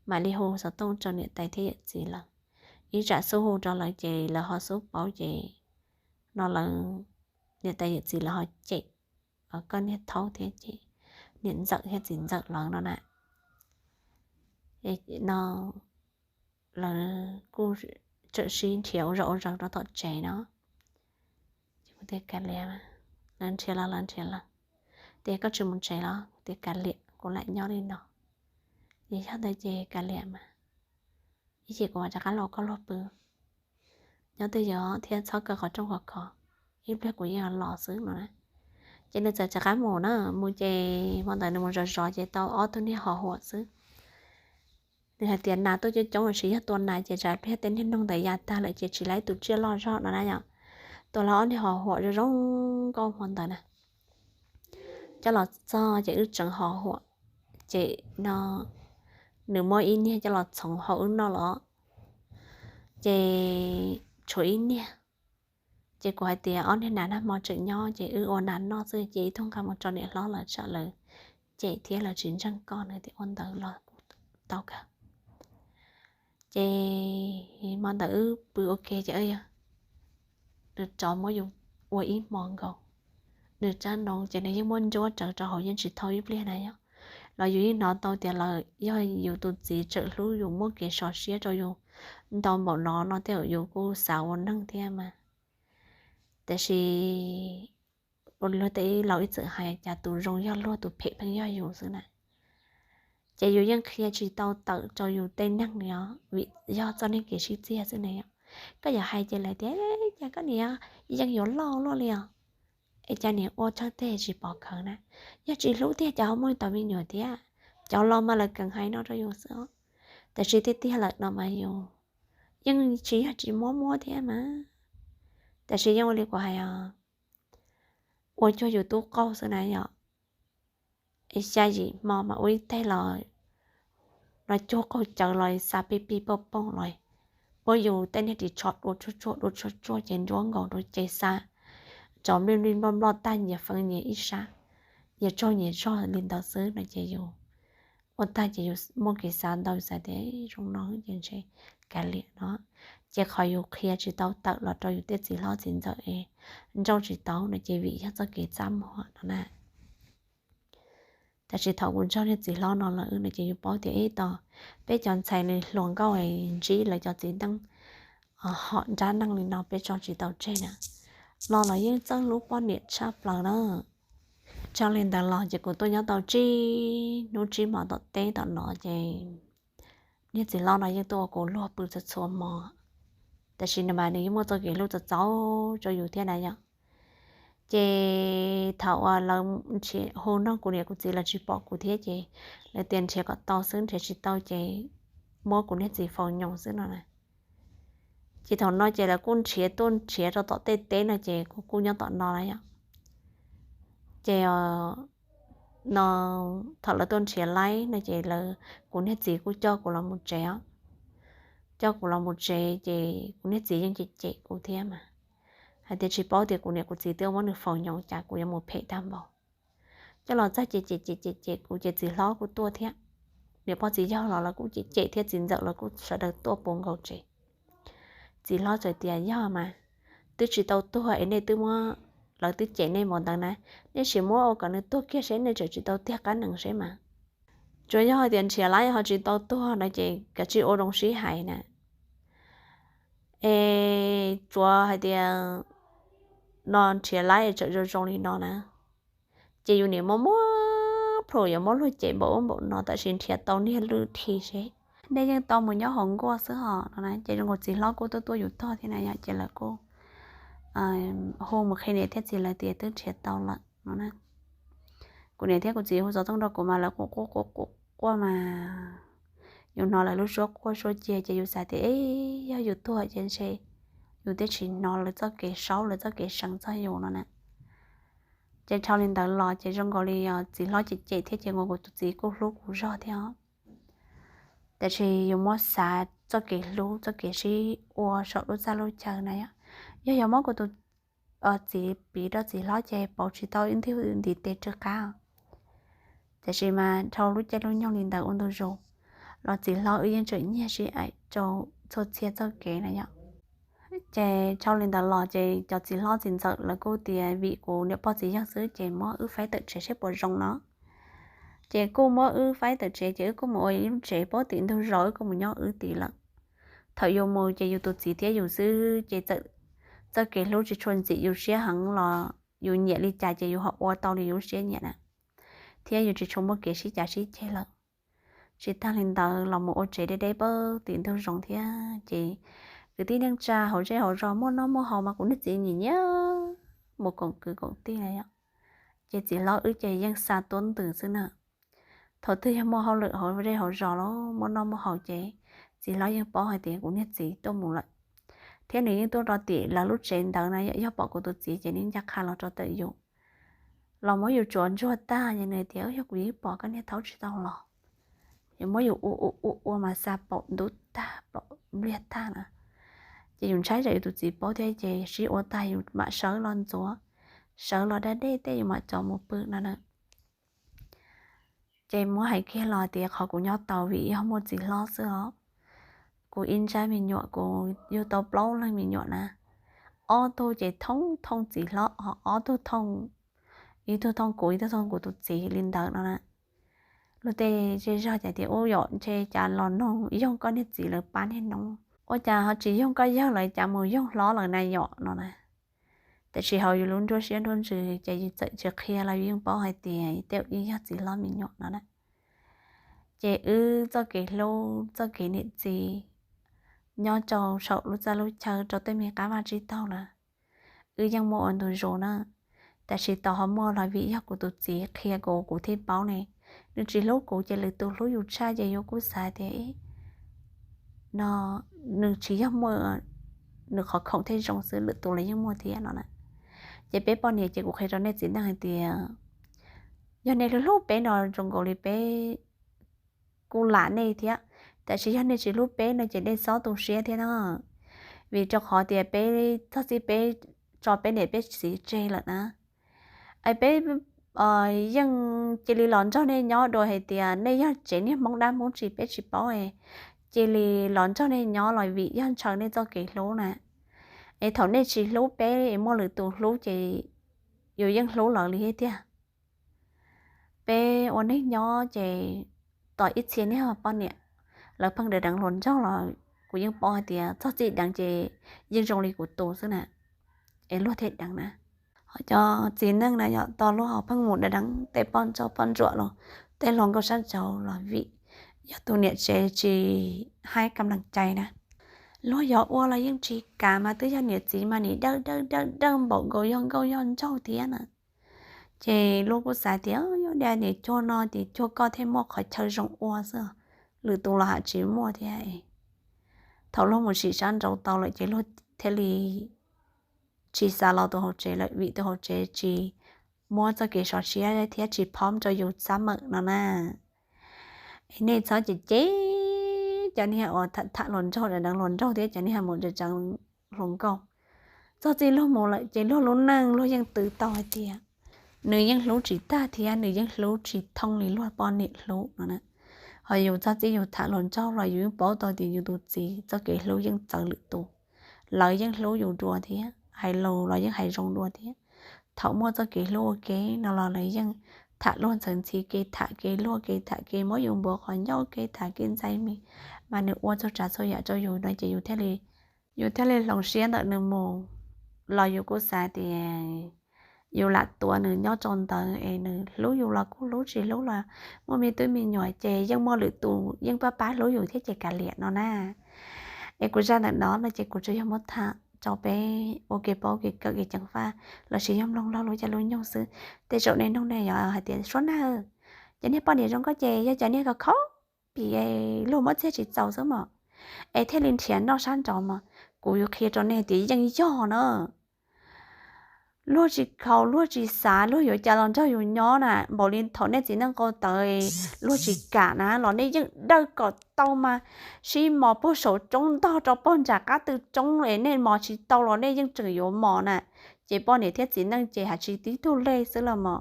mam li hu xov tooj rau niam tais thiab yawm txiv lawv. Ib tsam xub hu rau lawv ces lawv ho xub paub ces no lawv niam tais yawm txiv lawv ho cem koj niag thaub thiab ces niam ntxawm thiab txiv ntxawm lawv no na. No lawv kuj txawm sib nrhiav ua zog ua zaws rau tom tsev no. Ces kuv tias kav liam, lawv nrhiav los lawv nrhiav lawm, tias koj tsis mus tsev los? Kuv tias kav liam, kuv lam nyob li no. Ces yog ntawd ces kav liam mas, ib chim kuv mam rov qab los koj luag pw, nyob twj ywm thiab txhob kaw qhov rooj qhov kho, ib pliag kuv yeej los xwb no na. Ces nws txawm rov qab mus na, mus ces hmo ntawd nws mus zov zov ces tau ob tug niag ho huam xwb. Nws hais tias nas tuaj coob coob los sis yog tua nas ces tsam pliag tej niag noog ntawd ya tag lawm ces tsis laib tus tsiaj loj zog no na yom. Tua los ob niag ho huam zoo zoo nkauj hmo ntawd na. Coj los txog ces wb tseev ho huam, ces no nws muab ib niag coj los txhoov hau wb noj los, ces tshuav ib niag. Ces kuv hais tias ob niag nas nag hmo tseem nyob ces wb ua nas noj xwb ces ib tug nqa mus tso niam hlob lawv tsam lawv cem thiab lawv tsis ntseeg koj no. Tias ua ntawd los kuv tau kawg. Ces hmo ntawd wb pw ua ke ces nws rov muab yus ua ib hmo nkaus. Nws rab noov ces nws yeej muab ntsuab rawv rau hauv yeej tsis thau ib pliag na yom. Los yus yeej hnov tau tias lawv yog yus tus txiv tseem hlub yus, muaj kev so siab rau yus ntau npaum no no thiab yus kuj xav ua neeg thiab mas. Tiam sis ua luag tej laus ib txwm hais cas tus zoo yog luag, tus phem pheej yog yus xwb na. Ces yus yeej qhia tsis tau tawm rau yus tej neeg li os vim yog txoj neeg kev sib txiag xwb ne yom. Koj yuav hais ces lawv tias cas koj niam yeej yuav loj luaj li os, es cas niam ua tsawg teg tsis pom khawv na. Yog tsis hlub tiag cas ho muaj tau me nyuam thiab. Cov laus mas lawv keev hais no rau yus xwb. Tiam sis tiag tiag lawm no mas yus yeej tsis yog tsis muab muab thiab mas, tiam sis yeej ua li kuv hais os, ua cuag yus tub qaug xwb na yom. Xya yim hmo mas ua ib teg los, los cuag qaug cawv los xa pig pig pooj pooj los, puab yus tej niag ris tsho dua tsuag tsuag dua tsuag tsuag ces nruab nkaus rau ces xa tsov nplij nplij nploj nploj tag nyias feeb nyias ib sab, nyias tsaug nyias zog li ntawd xwb no ces yus ua tag ces yus muaj kev xav ntau, xav tias zoo no ces ntshe kav liam no. Ces qhov yus qhia tsis tau tawm los rau yus tej txiv hlob txiv ntxawm es nrauj tsis tau no ces vim yog txoj kev txaj muag no na. Tab sis thaum kuv nrog niag txiv hlob no lawm no ces yus paub tias ib tos peb cov ntxhais li hluas nkauj ntsib lawv cov txiv neej hom nrab neej li no peb tso tsis tau tseg na, los los yeej txawj hlub poj niam tshaj plaws na. Txij li ntawd los ces kuv tuaj nyob tau tsib hnub tsib hmo tom teb tom no ces niag txiv hlob no yeej tuaj ua kuv luag pw txhua txhua hmo. Tab sis nws mas nws yeej muaj txoj kev hlub txaus txaus rau yus thiab na yom. Ces thaum uas lawv hu nrog kuv niam kuv txiv lawv tsis pom kuv thiab ces lawv tias nrhiav kom tau xwb, nrhiav tsis tau ces muab kuv niag txiv faus nyoos xwb no na. Ces thaum no ces lawv kuj nrhiav tuaj nrhiav rau tom tej teb no ces kuv kuj nyob tom no na yom. Ces no thaum lawv tuaj nrhiav laib no ces lawv, kuv niag txiv kuj coj kuv los mus tsev os. Coj kuv los mus tsev ces kuv niag txiv yeej cem cem kuv thiab mas, hais tias tsis paub tias kuv niam kuv txiv twb muab nws faus nyoos cas kuv yuav mus phem tag npaum. Coj los txog ces cem cem cem cem kuv ces txiv hlob kuj tuaj thiab. Niam pog txiv yawg los lawv kuj cem cem thiab, txiv ntxawm los kuj sawv daws tuaj puv nkaus tsev. Txiv hlob txawm tias yog mas, twb tsis tau tuag es nej twb muab, lawv twb cem nej npaum ntawd na, nej sim muab ua kom nws tuag kiag seb nej tseem tsis tau tiag qab nees seb mas. Tsuas yog hais tias nrhiav laib ho tsis tau tuag no ces kav tsij ua zoo sib hais na. Es tsuas hais tias no nrhiav laib es tseem zoo zoo li no na, ces yus niam muaj muab plhu yuav muab luag cem npaum ub npaum no tab sis nrhiav tau niag lwj dhi seb. Nej yeej tau mus nyob hauv nkuaj xwb hos no na, ces zoo nkaus txiv hlob kuj tuaj tuaj yus tog thiab na yom, ces lawv kuj hu mus qhia niam thiab txiv lawv tias twb nrhiav tau lawm no na. Kuv niam thiab kuv txiv hu xov tooj rau kuv mas lawv quaj quaj quaj quaj mas yus hnov lawv lub suab quaj suab cia ces yus xav tias es yog yus tuag ces ntshe yus twb tsis hnov lawv txoj kev saub lawv txoj kev seev txog yus no na. Ces dhau li ntawd los ces zoo nkaus li txiv hlob cem cem thiab ces nkaus kuv tus txiv kuj hlub kuv zog thiab os. Tab sis yus muab xav txoj kev hlub txoj kev sib ua saum lub txaj lub chaw na yom, yog yog muab kuv tus txiv piv rau txiv hlob ces pauv tsis tau ib ntiv tes rwg qab. Tab sis mas dhau lub caij lub nyoog li ntawd ua ntu zus los txiv hlob wb yeej tseem nyiag sib aim rau txhua txhia txoj kev na yom. Ces dhau li ntawd los ces cov txiv hlob txiv ntxawm lawv kuj tias vim kuv niam pog txiv yawg xwb ces muab wb faib tawm tsev seb puas zoo no. Ces kuj muab wb faib tawm tsev ces wb kuj mus ua lub tsev puag tim ntug zos wb kuj mus nyob wb tim lawm. Thaum yus mus ces yus tus txiv thiab yus xwb ces txawm txoj kev hlub tsis tshua ntxim yus siab heev los yus nyiam li cas ces yus ho ua tau li yus lub siab nyiam na, thiab yus tsis tshua muaj kev sib cav sib ceg lawm. Tsis tag li ntawd los mus ua tsev deb deb puag tim ntug zoov thiab ces kwv tij neej tsa hauv zej hauv zos muaj noj muaj haus mas kuv niag txiv nyiam nyiam mus koom kwv koom tij na yom. Ces txiv hlob wb ces yeej xa tuab ntws xwb na. Thaum twg yog muaj hauj lwm hauv zej hauv zos los muaj noj muaj haus ces txiv hlob yeej paub hais tias kuv niag txiv tuaj mus lawm, thiab nws yeej tuaj rau tim lawv lub tsev ntawd na yom. Yog pom kuv tus txiv ces nws ncaj qha los rau tawm yus, los muab yus tsuav ntsuag tag ces nws tias yog kuv yeej pom koj niag thaub tsis tau los, ces muab yus ua ua ua ua mas xa paum ntub tag paum npliag tag na. Ces yus ntshai tsam yus tus txiv paub thiab ces sib ua tag yus mam sawv los ntxuav, sawv los da dej tej yus mam coj mus pw no na. Ces muab hais kiag los tias qhov kuv nyob tau vim yog muaj txiv hlob xwb os. Kuv ib ntsab me nyuam kuv yug tau plaub leeg me nyuam na, ob tug ces thooj thooj txiv hlob, ob tug thooj, ib tug thooj kuv ib tug thooj kuv tus txiv li ntawd no na. Luag tej zej zog cas tias ub yom ntshe cas los noog yoog koj niag txiv lawv pab niag noob, ua cas ho tsis yoog koj yawg lawv cas mus yoog hlob lawm na yom no na. Tab sis hauv yus lub nruab siab nruab ntsws ces yus txawm tsis qhia los yus yeej paub hais tias tej zaum yeej yog txiv hlob me nyuam no na. Ces wb txoj kev hlub txoj kev niam txiv nyob rau saum lub txaj lub chaw rau tej me qab vaj tsib taug lawm, wb yeej muaj ua ntu zus na. Tab sis tos ho muaj los vim yog kuv tus txiv qhia kuv kuv thiaj paub ne. Nws tsis hlub kuv ces lwm tus hlub yus tshaj ces yus kuj xav tias no nws tsis yog muaj nws qhov khoom thiaj zoo xwb, lwm tus los yeej muaj thiab no na. Ces peb poj niam ces kuv qhia rau nej txiv neej hais tias yog nej hlub hlub peb no zoo nkaus li peb kuj lam nej thiab, tab sis yog nej tsis hlub peb no ces nej txhob tu siab thiab no. Vim rau qhov tias peb txog txij peb tso peb niam peb txiv tseg lawm na. Es peb yeej cia li los nrog nej nyob dua hais tias nej yog tsev niag Hmoob dab Hmoob tsi peb tsis paub, cia li los nrog nej nyob los vim yog ntshaw nej txoj kev hlub na. Es thaum nej tsis hlub peb es muaj lwm tus hlub ces yus yeej hlub lawv li thiab tiag. Peb ua neej nyob ces tos ib txhia niag poj niam, lawv pheej deev deev hluas nraug los kuv yeej paub hais tias txog txij deev ces yeej zoo li kuv tus xwb na. Es luag thiaj deev na. Ho cov txiv neej na yog tos luag ho pheej mus deev deev tej poj ntsauj poj ntsuam los tej hluas nkauj sab nraud los vim yog tus niam tsev tsis hais kam lees cai na. Luag yuav ua los yeej tsis kam mas twb yog niam txiv mas nim dawj dawj dawj dawj npaum nkaus yog nkauj yog nraug thiab na. Ces luag kuj xav tias yog dab niam cuag no ces cuag koj thiaj muaj qhov chaw zoo ua xwb, lwm tus los ham tsis muaj thiab. Thaum luag mus sim sab nraud tau lawm ces luag thiaj li tsis xav los tus hauv tsev lawm vim tus hauv tsev tsis muab txoj kev sov siab thiab tsis phob rau yus xab mawm no na. Es nej txhob cem cem cov niag uas tham tham hluas nraug deev deev hluas nraug thiab cov niag mus deev deev hluas nkauj. Txog txij luag mus lawm ces luag lub neej luag yeej twv tau hais tias nws yeej hlub tsis tag thiab nws yeej hlub tsis thooj li luag poj niam hlub no na. Ho yus txog txij yus tham hluas nraug los yus yeej paub tau tias yus tus txiv txoj kev hlub yeej txawv lwm tus. Lawv yeej hlub yus dua thiab hais lus los yeej hais zoo dua thiab. Thaum muaj txoj kev hlub ua ke no los lawv yeej tham luag ntxhi ntxhi, kev tham kev luag, kev tham kev muab yus npuav qhov ncauj, kev tham kev ntxais mis, mas nws ua txhua tsav txhua yam rau yus no ces yus thiaj li hloov siab ntawm nws mus. Los yus kuj xav tias yus lam tuav nws nyob rau ntawd es nws hlub yus los kuj hlub, tsis hlub los muaj me tub me nyuam ces yeej muaj lwm tus yeej pab pab hlub yus thiab ces kav liam no na. Es kuv zaj ntawm no no ces kuv tsuas yog muab tham rau peb ua kev paub kev kawm kev ceev faj lossis yog mloog laug lub caij lub nyoog xwb. Tej zaum nej noog nej yuav hais tias suab nag, cov niag poj niam zoo nkauj ces yog cov niag khaub pim luag muab txiag tsis txaus xwb mos, es thiaj li nrhiav noj sab nraud mos. Kuv yuav qhia rau nej tias yeej yog na. Luag tsis khaus luag tsis xav luag yuav cas los nrog yus nyob na, npaum li thaum nej txiv neej qau tawv luag tsis kam na los nej yeej dawj kom tau mas, sib mos puag saum roob ntog rau puag nram qab tw roob es nej mos tsis tau los nej yeej tseem yuav mos na. Ces poj niam thiab txiv neej ces has tsis tib tug lej xwb los mos.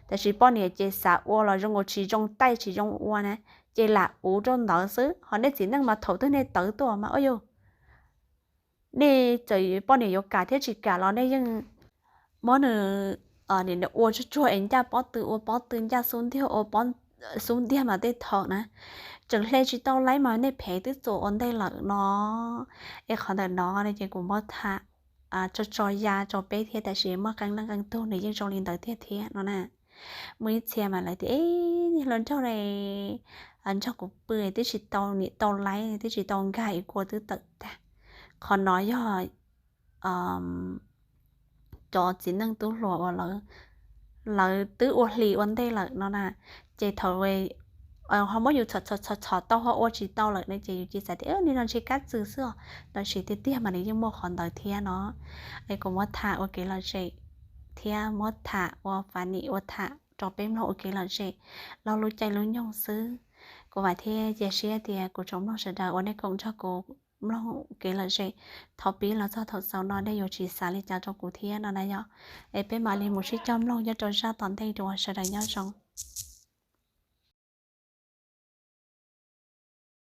Tab sis poj niam ces xav ua los zoo nkaus tsis zoo taij tsis zoo ua na, ces lam uv rau ntawd xwb. Ho nej txiv neej mas thaum twg nej tawv tuaj mas ua yus, nej txawm poj niam yuav kam thiab tsis kam los nej yeej muab nws ua tsuag tsuag es ncaj pob tw ua pob tw, ncaj xub ntiag ua xub ntiag mas tej thaum na tseem hle tsis tau laib mas nej phem twb txuas ua ntej lawm no. Es qhov ntawm no ces kuv muab tham tso tso ya rau peb thiab, tab sis muaj qee leej qee tug nws yeej zoo li ntawd tiag thiab no na. Muaj ib txhia mas lawv tias, niag hluas nraug nrog kuv pw twb tsis tau niam tau laib twb tsis tau nkag ib kua twb tawm tag. Qhov no yog cov txiv neej tub hluas uas lawv twb ua hlis ua ntej lawm no na. Ces thaum ho muab yus txhom txhom txhom tau ho ua tsis tau lawm no ces yus cia xav tias nws no ntshe kab txwm xwb os, tab sis tiag tiag mas nws yeej muaj qhov ntawd thiab no. Es kuv muab tham ua kev lom zem thiab muab tham ua funny ua tham rau peb mloog ua kev lom zem laug lub caij lub nyoog xwb. Kuv vam thiab cia siab tias kuv tsoom mloog sawv daws uas nej koom nrog kuv mloog kev lom zem thaum pib los txog thaum xaus no nej yuav tsis xav li cas rau kuv thiab no na yom. Es peb mam li mus sib cog mloog nyob rau zaj tom ntej dua, sawv daws nyob zoo.